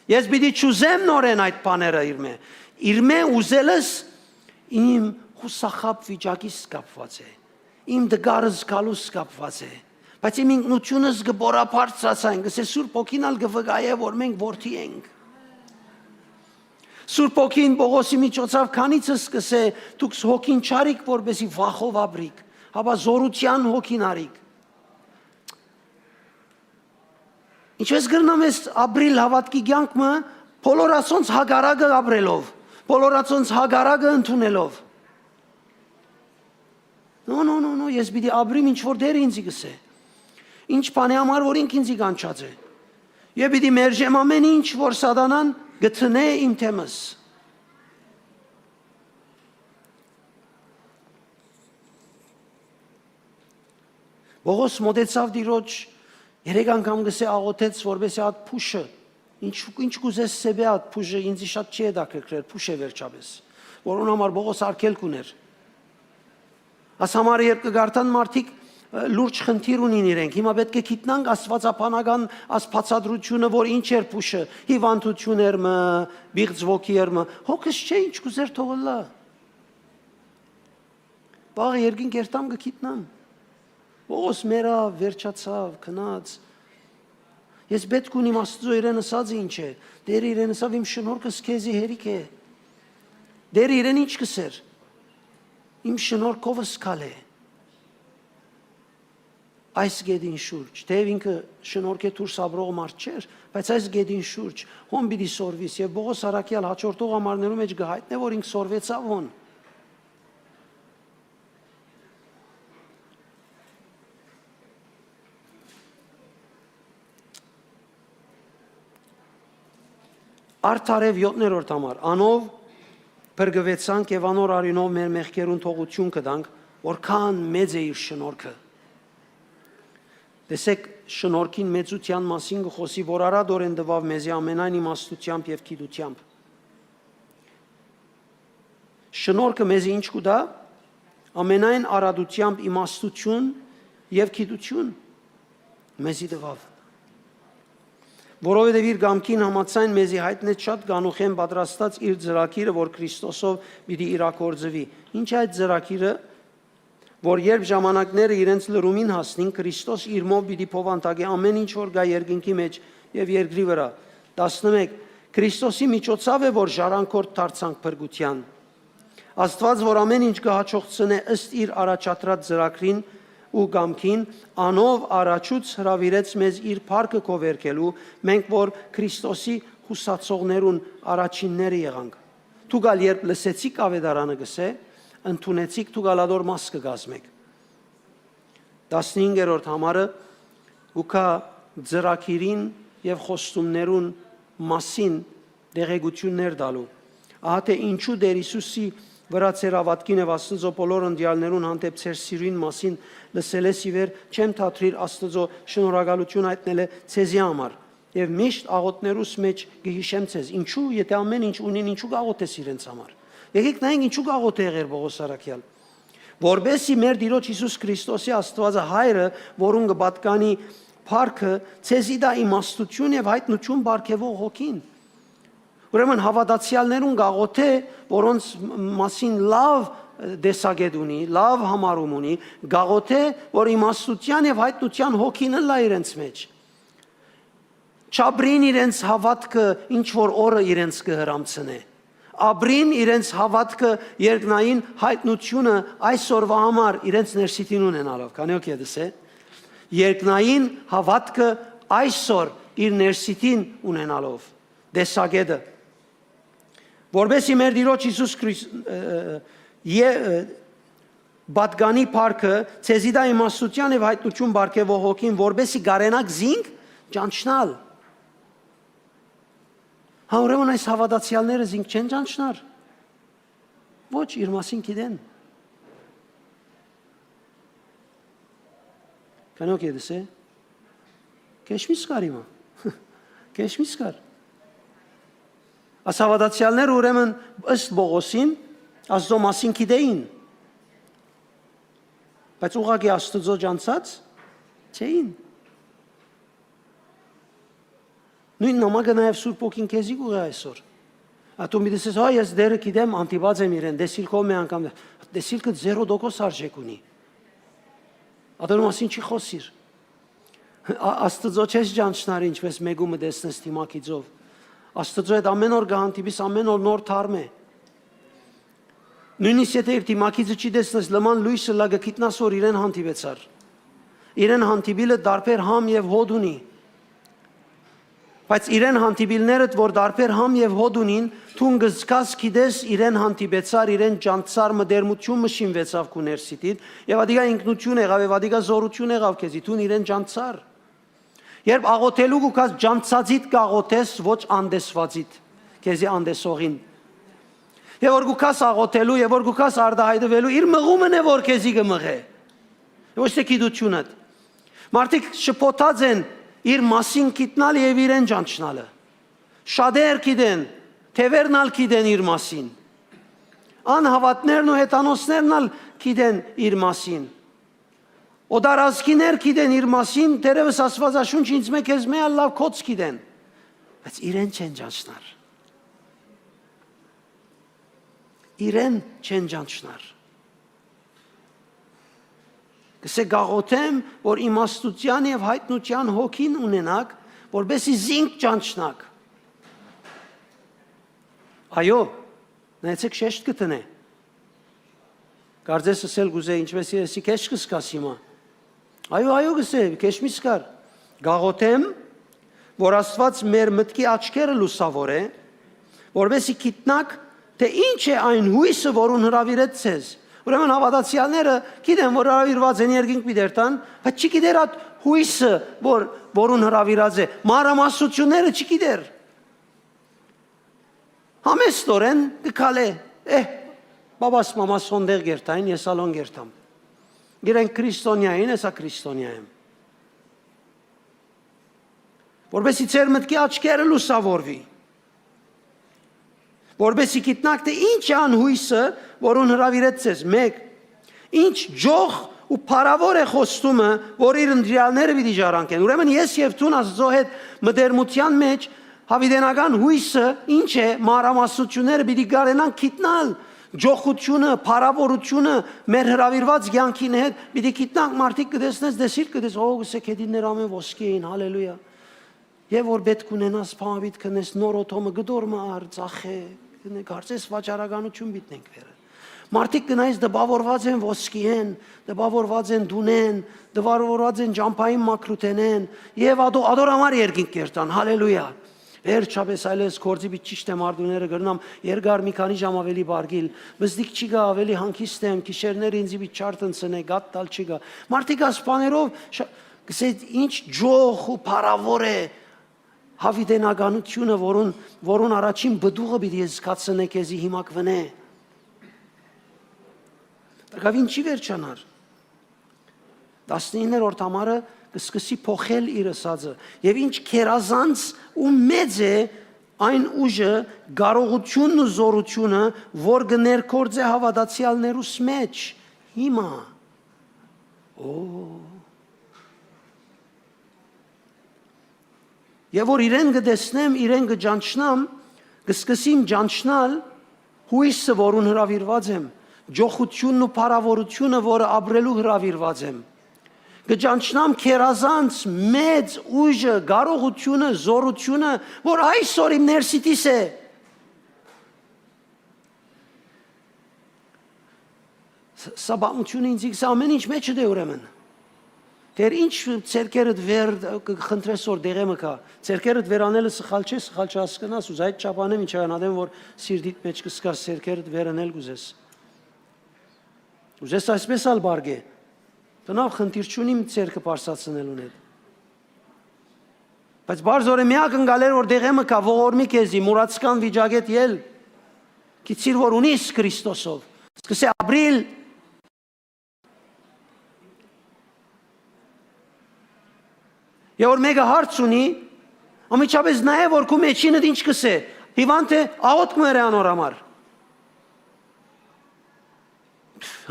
Ես պիտի չուզեմ նորէն այդ բաները իրմէ։ Իրմէ ուզելս իմ յուսախաբ վիճակից կապուած է, իմ տկար զգալուց կապուած է, բայց իմ ինքնութիւնս կը բորաբարձրացայ, կ'ըսէ, Սուրբ Հոգին ալ կը վկայէ, որ մենք որդի ենք։ Սուրբ Հոգին Պողոսի միջոցաւ քանիցս կ'ըսէ, դուք հոգին չարիք, որպեսզի վախով ապրիք, հապա զօրութեան հոգին արիք։ Ինչպես կրնամ ես ապրիլ հաւատքի կեանք մը, բոլոր ասոնց հակառակը ապրելով, բոլոր ասոնց հակառակը ընդունելով։ No, no, no, no, ես պիտի ապրիմ, ինչ որ Տերը ինձի կ'ըսէ։ Ինչ բանի համար, որ ինք ինձի կանչած է։ Եւ պիտի մերժեմ ամէն ինչ, որ սատանան կը դնէ իմ թեմս։ Պողոս մօտեցաւ Տիրոջ, երեք անգամ կ'ըսէ աղօթեց, որպեսզի ատ փուշը, ինչ, ինչ կ'ուզես սեպէ ատ փուշը, ինձի շատ չի հետաքրքրեր, փուշ է վերջապէս, որուն համար Պողոս արգելք ունէր։ Աս համար երբ կը կարդան մարդիկ, ը, լուրջ խնդիր ունին իրենք, հիմա պէտք է գիտնանք աստուածաբանական աս բացատրությունը, որ ինչ էր փուշը, հիվանդություն էր մը, պիղծ ոգի էր մը, հոգս չէ, ինչ կ'ուզեր թող ըլլայ։ Վաղը երկին կերտամ կը գիտնամ։ Պողոս մեռաւ, վերջացաւ, գնաց։ Ես պէտք ունիմ Աստուծոյ իրեն ըսածը ինչ է։ Տերը իրեն ըսաւ, իմ շնորհքս քեզի հերիք է։ Տերը իրեն ինչ կ'ըսէր։ Իմ շնորհքովս քալէ։ Այս գետին շուրջ, թեև ինքը շնորհքէ դուրս ապրող մարդ չէր, բայց այս գետին շուրջ, հոն պիտի սորվիս, եւ Պողոս առաքեալ հաջորդող ամառներու մէջ կը հայտնէ, որ ինք սորվեցաւ հոն։ Արդարեւ յոթներորդ համար, անով փրկուեցանք եւ անոր արիւնով մեր մեղքերուն թողութիւն կտանք, որքան մեծ է իր շնորհքը։ Տեսեք, շնորհքին մեծութեան մասին կը խօսի, որ արատորեն տուաւ մեզի ամենայն իմաստութեամբ եւ գիտութեամբ։ Շնորհքը մեզի ինչ կու տայ, ամենայն արատութեամբ իմաստութիւն եւ գիտութիւն մեզի տուաւ։ Որովհետեւ իր կամքին համաձայն մեզի յայտնեց շատ կանուխէն պատրաստած իր ծրագիրը, որ Քրիստոսով պիտի իրագործուի։ Ինչ է այդ ծրագիրը, որ երբ ժամանակները իրենց լրումին հասնին, Քրիստոս իրմով պիտի բովանդակէ ամէն ինչ որ կայ երկնքի մէջ եւ երկրի վրայ։ Տասնմէկ։ Քրիստոսի միջոցաւ է, որ ժառանգորդ դարձանք փրկութեան։ Աստուած, որ ամէն ինչ կը յաջողցնէ ըստ իր առաջադրած ծրագրին, ու կամքին, անով առաջուց հրաւիրեց մեզ իր փառքը գովերգելու, մենք որ Քրիստոսի յուսացողներուն առաջինները եղանք։ Դուք ալ երբ լսեցիք աւետարանը կ'ըսէ, ընդունեցիք, դուք ալ ատոր մաս կը կազմէք։ Տասնհինգերորդ համարը կու գայ ծրագիրին եւ խոստումներուն մասին տեղեկութիւններ տալու։ Ահա թէ ինչու Տէր Յիսուսի վրայ ձեր հաւատքին եւ Աստուծոյ բոլոր ընտրեալներուն հանդէպ ձեր սիրոյն մասին լսելէս ի վեր չեմ դադրիր Աստուծոյ շնորհակալութիւն յայտնելէ ձեզի համար։ Եւ միշտ աղօթքներուս մէջ կը յիշեմ ձեզ։ Ինչու, եթէ ամէն ինչ ունին, ինչու կ'աղօթես իրենց համար։ Եկեք նայենք ինչու կ'աղօթէ եղեր Պողոս առաքեալ։ Որպեսզի մեր Տիրոջ Յիսուս Քրիստոսի Աստուածը Հայրը, որուն կը պատկանի փառքը, ձեզի տայ իմաստութիւն եւ յայտնութիւն պարգեւող հոգին։ Ուրեմն հաւատացեալներուն կ'աղօթէ, որոնց մասին լաւ տեսակետ ունի, լաւ համարում ունի, կ'աղօթէ, որ իմաստութեան եւ յայտնութեան հոգին ըլլայ իրենց մէջ։ Չապրին իրենց հաւատքը, ինչ որ օրը իրենց կը հրամցնէ։ Ապրին իրենց հաւատքը երկնային յայտնութիւնը այսօրվա համար իրենց ներսիտին ունենալով։ Քանի օգ ետս է։ Երկնային հաւատքը այսօր իր ներսիտին ունենալով։ Տեսակետը։ Որպեսզի մեր Տիրոջ Յիսուս Քրիս-, ը, ը, ե-, ը, պատկանի փառքը, ձեզի տայ իմաստութեան եւ յայտնութիւն պարգեւող հոգին, որպեսզի կարենաք զինք ճանչնալ։ Հա, ուրեմն այս հաւատացեալները զինք չեն ճանչնար։ Ոչ, իր մասին գիտեն։ Քանի օգ ետս է։ Քեշ միս կար հիմա։ Քեշ միս կար։ Այս հաւատացեալները ուրեմն ըստ Պողոսին Աստծո մասին գիտեին, բայց ուղղակի Աստուծո ճանչած չէին։ Նոյն նամակը նաեւ Սուրբ Հոգին քեզի կ'ուղղէ այսօր։ Ա, դու պիտի ասես, «Հա, ես Տերը գիտեմ, հանդիպած եմ իրեն, տեսիլքով մի անգամ»։ Տեսիլքը զերո տոկոս արժեք ունի։ Ատոր մասին չի խօսիր։ Ա-, Աստուծո չես ճանչնար, ինչպես մէկու մը տեսնես դիմագիծով։ Աստուծո հետ ամէն օր կը հանդիպիս, ամէն օր նոր թարմ է։ Նոյնիսկ եթէ իր դիմագիծը չի տեսնես, լման լոյսը լա կը գիտնաս, որ իրեն հանդիպեցար։ Իրեն հանդիպիլը տարբեր համ եւ հոտ ունի։ Բայց իրեն հանդիպիլներդ, որ տարբեր համ եւ հոտ ունին, դուն կը զգաս, գիտես, իրեն հանդիպեցար, իրեն ճանչցար, մտերմութիւն մը շինուեցաւ քու ներսիտիդ, եւ ադիկա ինքնութիւն եղաւ, եւ ադիկա զօրութիւն եղաւ քեզի, դուն իրեն ճանչցար։ Երբ աղօթելու կու գաս, ճանչցածիդ կ'աղօթես, ոչ անտեսուածիդ, քեզի անտեսողին։ Եւ որ կու գաս աղօթելու, եւ որ կու գաս արտահայտվելու, իր մղումն է, որ քեզի կը մղէ։ Ոչ թէ գիտութիւնդ։ Մարդիկ շփոթած են իր մասին գիտնալը եւ իրեն ճանչնալը։ Շատեր գիտեն, թեւերն ալ գիտեն իր մասին։ Անհաւատներն ու հեթանոսներն ալ գիտեն իր մասին։ Օտարազգիներ գիտեն իր մասին, դերևս Աստուածաշունչը ինձմէ քեզմէ ալ լաւ գոց գիտեն, բայց իրեն չեն ճանչնար։ Իրեն չեն ճանչնար։ Կսե, կաղոթեմ, որ իմաստութեան եւ յայտնութեան հոգին ունենաք, որպեսզի զինք ճանչնաք։ Այո, նայեցեք, շեշտ կը դնէ։ Կարծես ըսել կուզէ, ինչպես ես քեշ կսկաս հիմա։ Այո, այո, կսե, քեշ միս կար։ Կաղոթեմ, որ Աստուած մեր մտքի աչքերը լուսաւորէ, որպեսզի գիտնաք, թէ ինչ է այն յոյսը, որուն հրաւիրեց ձեզ։ Ուրեմն հաւատացեալները գիտեն, որ հրաւիրուած են երկինք պիտի երթան, բայց չի գիտեր այդ յոյսը, որ, որուն հրաւիրած է։ Մանրամասնությունները չի գիտեր։ Համեստորեն կը քալէ, էհ, բաբաս մամաս հոնդեղ գերթային, ես ալ հոն գերթամ։ Իրենք քրիստոնյա են, ես ա քրիստոնյա եմ։ Որպեսզի ձեր մտքի աչքերը լուսաւորուի, որպեսզի գիտնաք, թէ ինչ է անհոյսը, որուն հրաւիրեց ձեզ, մէկ, ինչ ջող ու փառաւոր է խոստումը, որ իր ընտրյալները պիտի ժառանգեն։ Ուրեմն ես եւ դուն Աստծո հետ մտերմության մեջ, յաւիտենական յոյսը ինչ է, մանրամասնությունները պիտի կարենանք գիտնալ, ջոխությունը, փառաւորությունը մեր հրաւիրված կեանքին հետ պիտի գիտնանք, մարդիկ կը տեսնես, դեսիլ կը տես, օ, գսե քեդիններ ամէն ոսկի էին, հալելույա։ Եւ որ պէտք ունենաս, փամապիտ քնես, նոր օթոմը, գդոր մը առ, ծախէ, գնե, կարծես վաճառականություն պիտնենք վերը։ Մարդիկ, գնայիս, տպաւորուած են ոսկիէն, տպաւորուած են տունէն, տպաւորուած են ճամբային մաքրութենէն, եւ ատոր, ատոր համար երկինք կերտան։ Հալելույա։ Վերջապէս այլևս գործի պիտի ճիշտ եմ, արդուները կրնամ երկար մի քանի ժամ ավելի բարգիլ։ Մզդիկ չի գայ, ավելի հանգիստ եմ, գիշերները ինձի պիտի չարթնցնէ, գատ տալ չի գայ։ Մարդիկ, ասպաներով շ-, կսե, ինչ ջոխ ու փառաւոր է, յաւիտենականութիւնը, որուն, որուն առաջին պտուղը պիտի զգացնէ քեզի հիմա կվնէ։ Տակաւ ինչի վերջանար։ Տասնիններորդ համարը կսկսի փոխել իր ըսածը։ Եւ ինչ գերազանց ու մեծ է այն ուժը, կարողութիւնն ու զօրութիւնը, որ կը ներգործէ հաւատացեալներուս մէջ հիմա։ Օ, Եւ որ իրեն կը տեսնեմ, իրեն կը ճանչնամ, կսկսեմ ճանչնալ յոյսը, որուն հրաւիրուած եմ, ջոխութիւնն ու փառաւորութիւնը, որը ապրելու հրաւիրուած եմ։ Կը ճանչնամ գերազանց մեծ ուժը, կարողութիւնը, զօրութիւնը, որ այսօր իմ ներսիտիս է։ Ս-, սա պատմութիւնը ինձ կսա, ամէն ինչ մէջդ է ուրեմն։ Դեռ ինչ ձեռքերդ վեր կը խնդրես որ դեղէ մը գայ։ Ձեռքերդ վեր անելը սխալ չէ, սխալ չհասկնաս, ուզայ չափանեմ ինչ անատեմ որ սիրտիդ մէջ կսկաս, ձեռքերդ վեր անել կուզես։ Ուզես այսպես ալ բարգէ։ Բնավ խնդիր չունիմ ձեռքը պարսացնելուն հետ։ Բայց բարձորը մի ակնկալ էր որ դեղէ մը գայ, ողորմի քեզի, մուրացկան վիճակէդ ել, գիցիր որ ունիս Քրիստոսով, սկսե ապրիլ։ Եւ որ մեկը հարց ունի, անմիջապէս նայ որ քու մեջինդ ինչ կսե, հիվանդ է, աղօթք մը ըրէ անոր համար։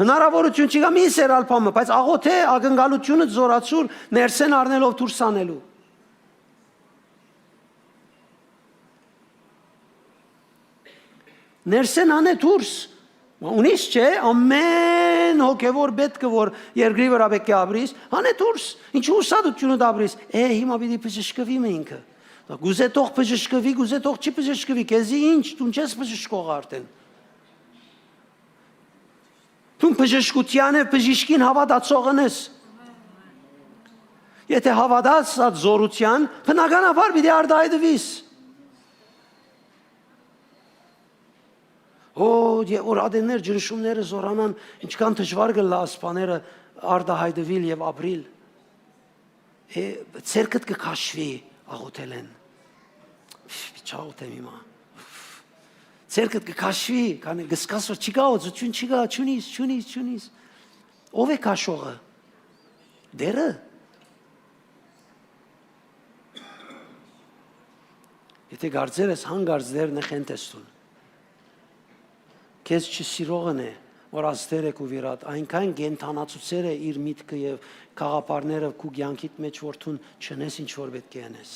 Հնարաւորութիւն չի գա, մի սեր ալփամը, բայց աղօթէ, ակնկալութիւնը զորացուր ներսէն առնելով դուրս անելու։ Ներսէն անէ դուրս։ Մա ունիս չէ, ամէն հոգեվոր պետքը որ երկրի վրա պէտք է ապրիս, անէ դուրս։ Ինչու ուսատութիւնը դաբրիս։ Է, հիմա պիտի բժշկվի մը ինքը։ Կուզե թող բժշկվի, կուզե թող չի բժշկվի, քեզի ինչ, դուն չես բժշկող արդեն։ Դուն բժշկութեան եւ բժիշկին հաւատացողն ես։ Եթե հաւատաս այդ զորութեան, բնականաբար պիտի արտայայտվիս։ Օ, եւ որ ատեններ ջնշումները զորանան, ինչքան դժուար կ'ըլլայ ասպաները արտայայտուիլ եւ ապրիլ։ Է, ձեռքդ կը քաշուի աղօթելէն։ Պֆ, պիտի չաղօթեմ հիմա։ Պֆ, ձեռքդ կը քաշուի, քանի կսկաս որ չի գա, օծութիւն չի գա, չունիս, չունիս, չունիս։ Ո՞վ է քաշողը։ Դերը։ Եթե կարծեր ես հանկարծ Տեր նեղենդ ես դուն։ Քեզ չսիրողն է, որ ազդեր է քու վիրատ, այնքան կենդանացուցեր է իր միտքը եւ գաղափարները քու կեանքիդ մեջ, որ դուն չընես ինչ որ պէտք է ընես։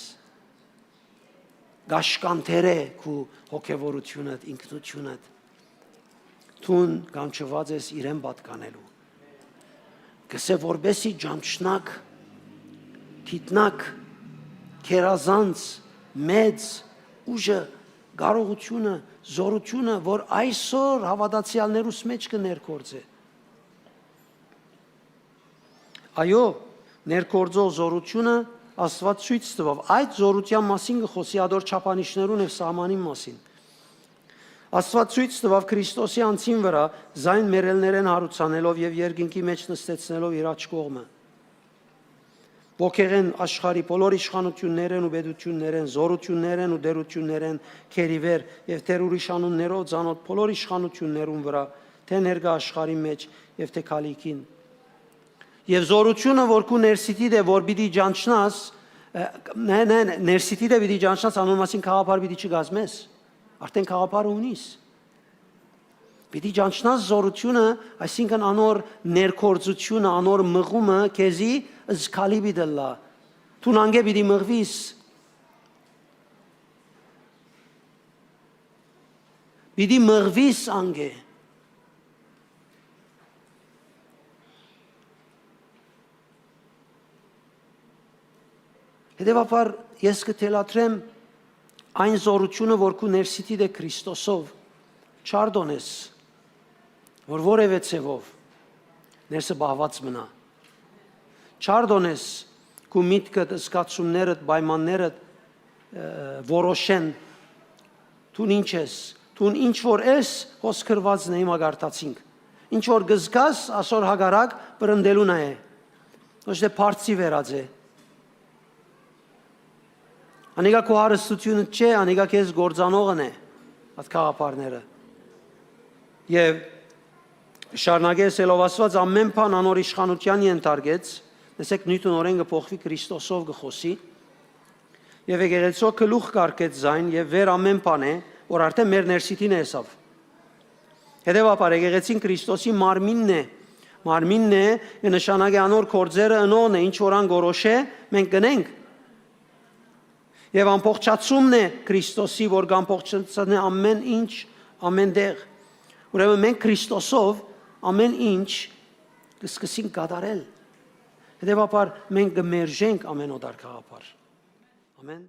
Կաշկանտեր է քու հոգեվորութիւնդ, ինքնութիւնդ։ Դուն կանչուած ես իրեն պատկանելու։ Կսե որպեսի ճանչնաք, դիտնաք, գերազանց, մեծ ուժը, կարողութիւնը, զորութիւնը, որ այսօր հաւատացեալներուս մէջ կը ներգործէ։ Այո, ներգործող զորութիւնը Աստուած ցոյց տուաւ։ Այդ զորութեան մասին կը խօսի ատոր չափանիշներուն եւ սահմանին մասին։ Աստուած ցոյց տուաւ Քրիստոսի անձին վրայ, զայն մեռելներէն յարուցանելով եւ երկինքի մէջ նստեցնելով իր աջ կողմը։ Ոգեղէն աշխարհի բոլոր իշխանութիւններէն ու պետութիւններէն, զորութիւններէն ու տէրութիւններէն գերիվեր եւ դեռ ուրիշ անուններով ծանօթ բոլոր իշխանութիւններուն վրայ, թէ ներկայ աշխարհին մէջ եւ թէ գալիքին։ Եւ զորութիւնը, որ քու ներսիտիդ է, որ պիտի ճանչնաս, ը, նե, նե, նե, ներսիտիդ է պիտի ճանչնաս, անոր մասին գաղափար պիտի չկազմես։ Արդեն գաղափարը ունիս։ Պիտի ճանչնաս զորութիւնը, այսինքն անոր ներգործութիւնը, անոր մղումը քեզի զգալի պիտի ըլլայ։ Դուն անկէ պիտի մղվիս։ Պիտի մղվիս անկէ։ Հետևաբար ես կը թելադրեմ այն զորութիւնը, որ քու ներսիտիդ է Քրիստոսով, չարդոնես, որ որևէ ձեւով ներսը պահուած մնայ։ Չարդոնես քու միտքդ, զգացումներդ, պայմաններդ, ը, որոշեն, դուն ինչ ես, դուն ինչ որ ես, հոս գրուածն է, հիմա կարդացինք։ Ինչ որ կզգաս, ասոր հակառակ պրնդելուն է։ Ոչ թե բարձի վերած է։ Անիկա քու հարստությունդ չէ, անիկա քեզ գործանողն է, այդ գաղափարները։ Եւ շարունակես ելով ասված, ամեն բան անոր իշխանութեան ենթարկեց, տեսեք, նիւթն օրէն կը փոխուի, Քրիստոսով կը խօսի, եւ եկեղեցու գլուխ կարգեց զայն, եւ վեր ամեն բան է, որ արդեն մեր ներսիդին եսաւ։ Հետեւաբար, եկեղեցին Քրիստոսի մարմինն է, մարմինն է, կը նշանակէ անոր գործերը ընողն է, ինչ որ ան կորոշէ, մենք կնենք։ Եւ ամբողջացումն է Քրիստոսի, որ կամբողջացնէ ամեն ինչ, ամեն տեղ։ Ուրեմն մենք Քրիստոսով ամեն ինչ կսկսենք կատարել։ Հետեւաբար մենք կմերժենք ամեն օտար գաղափար։ Ամեն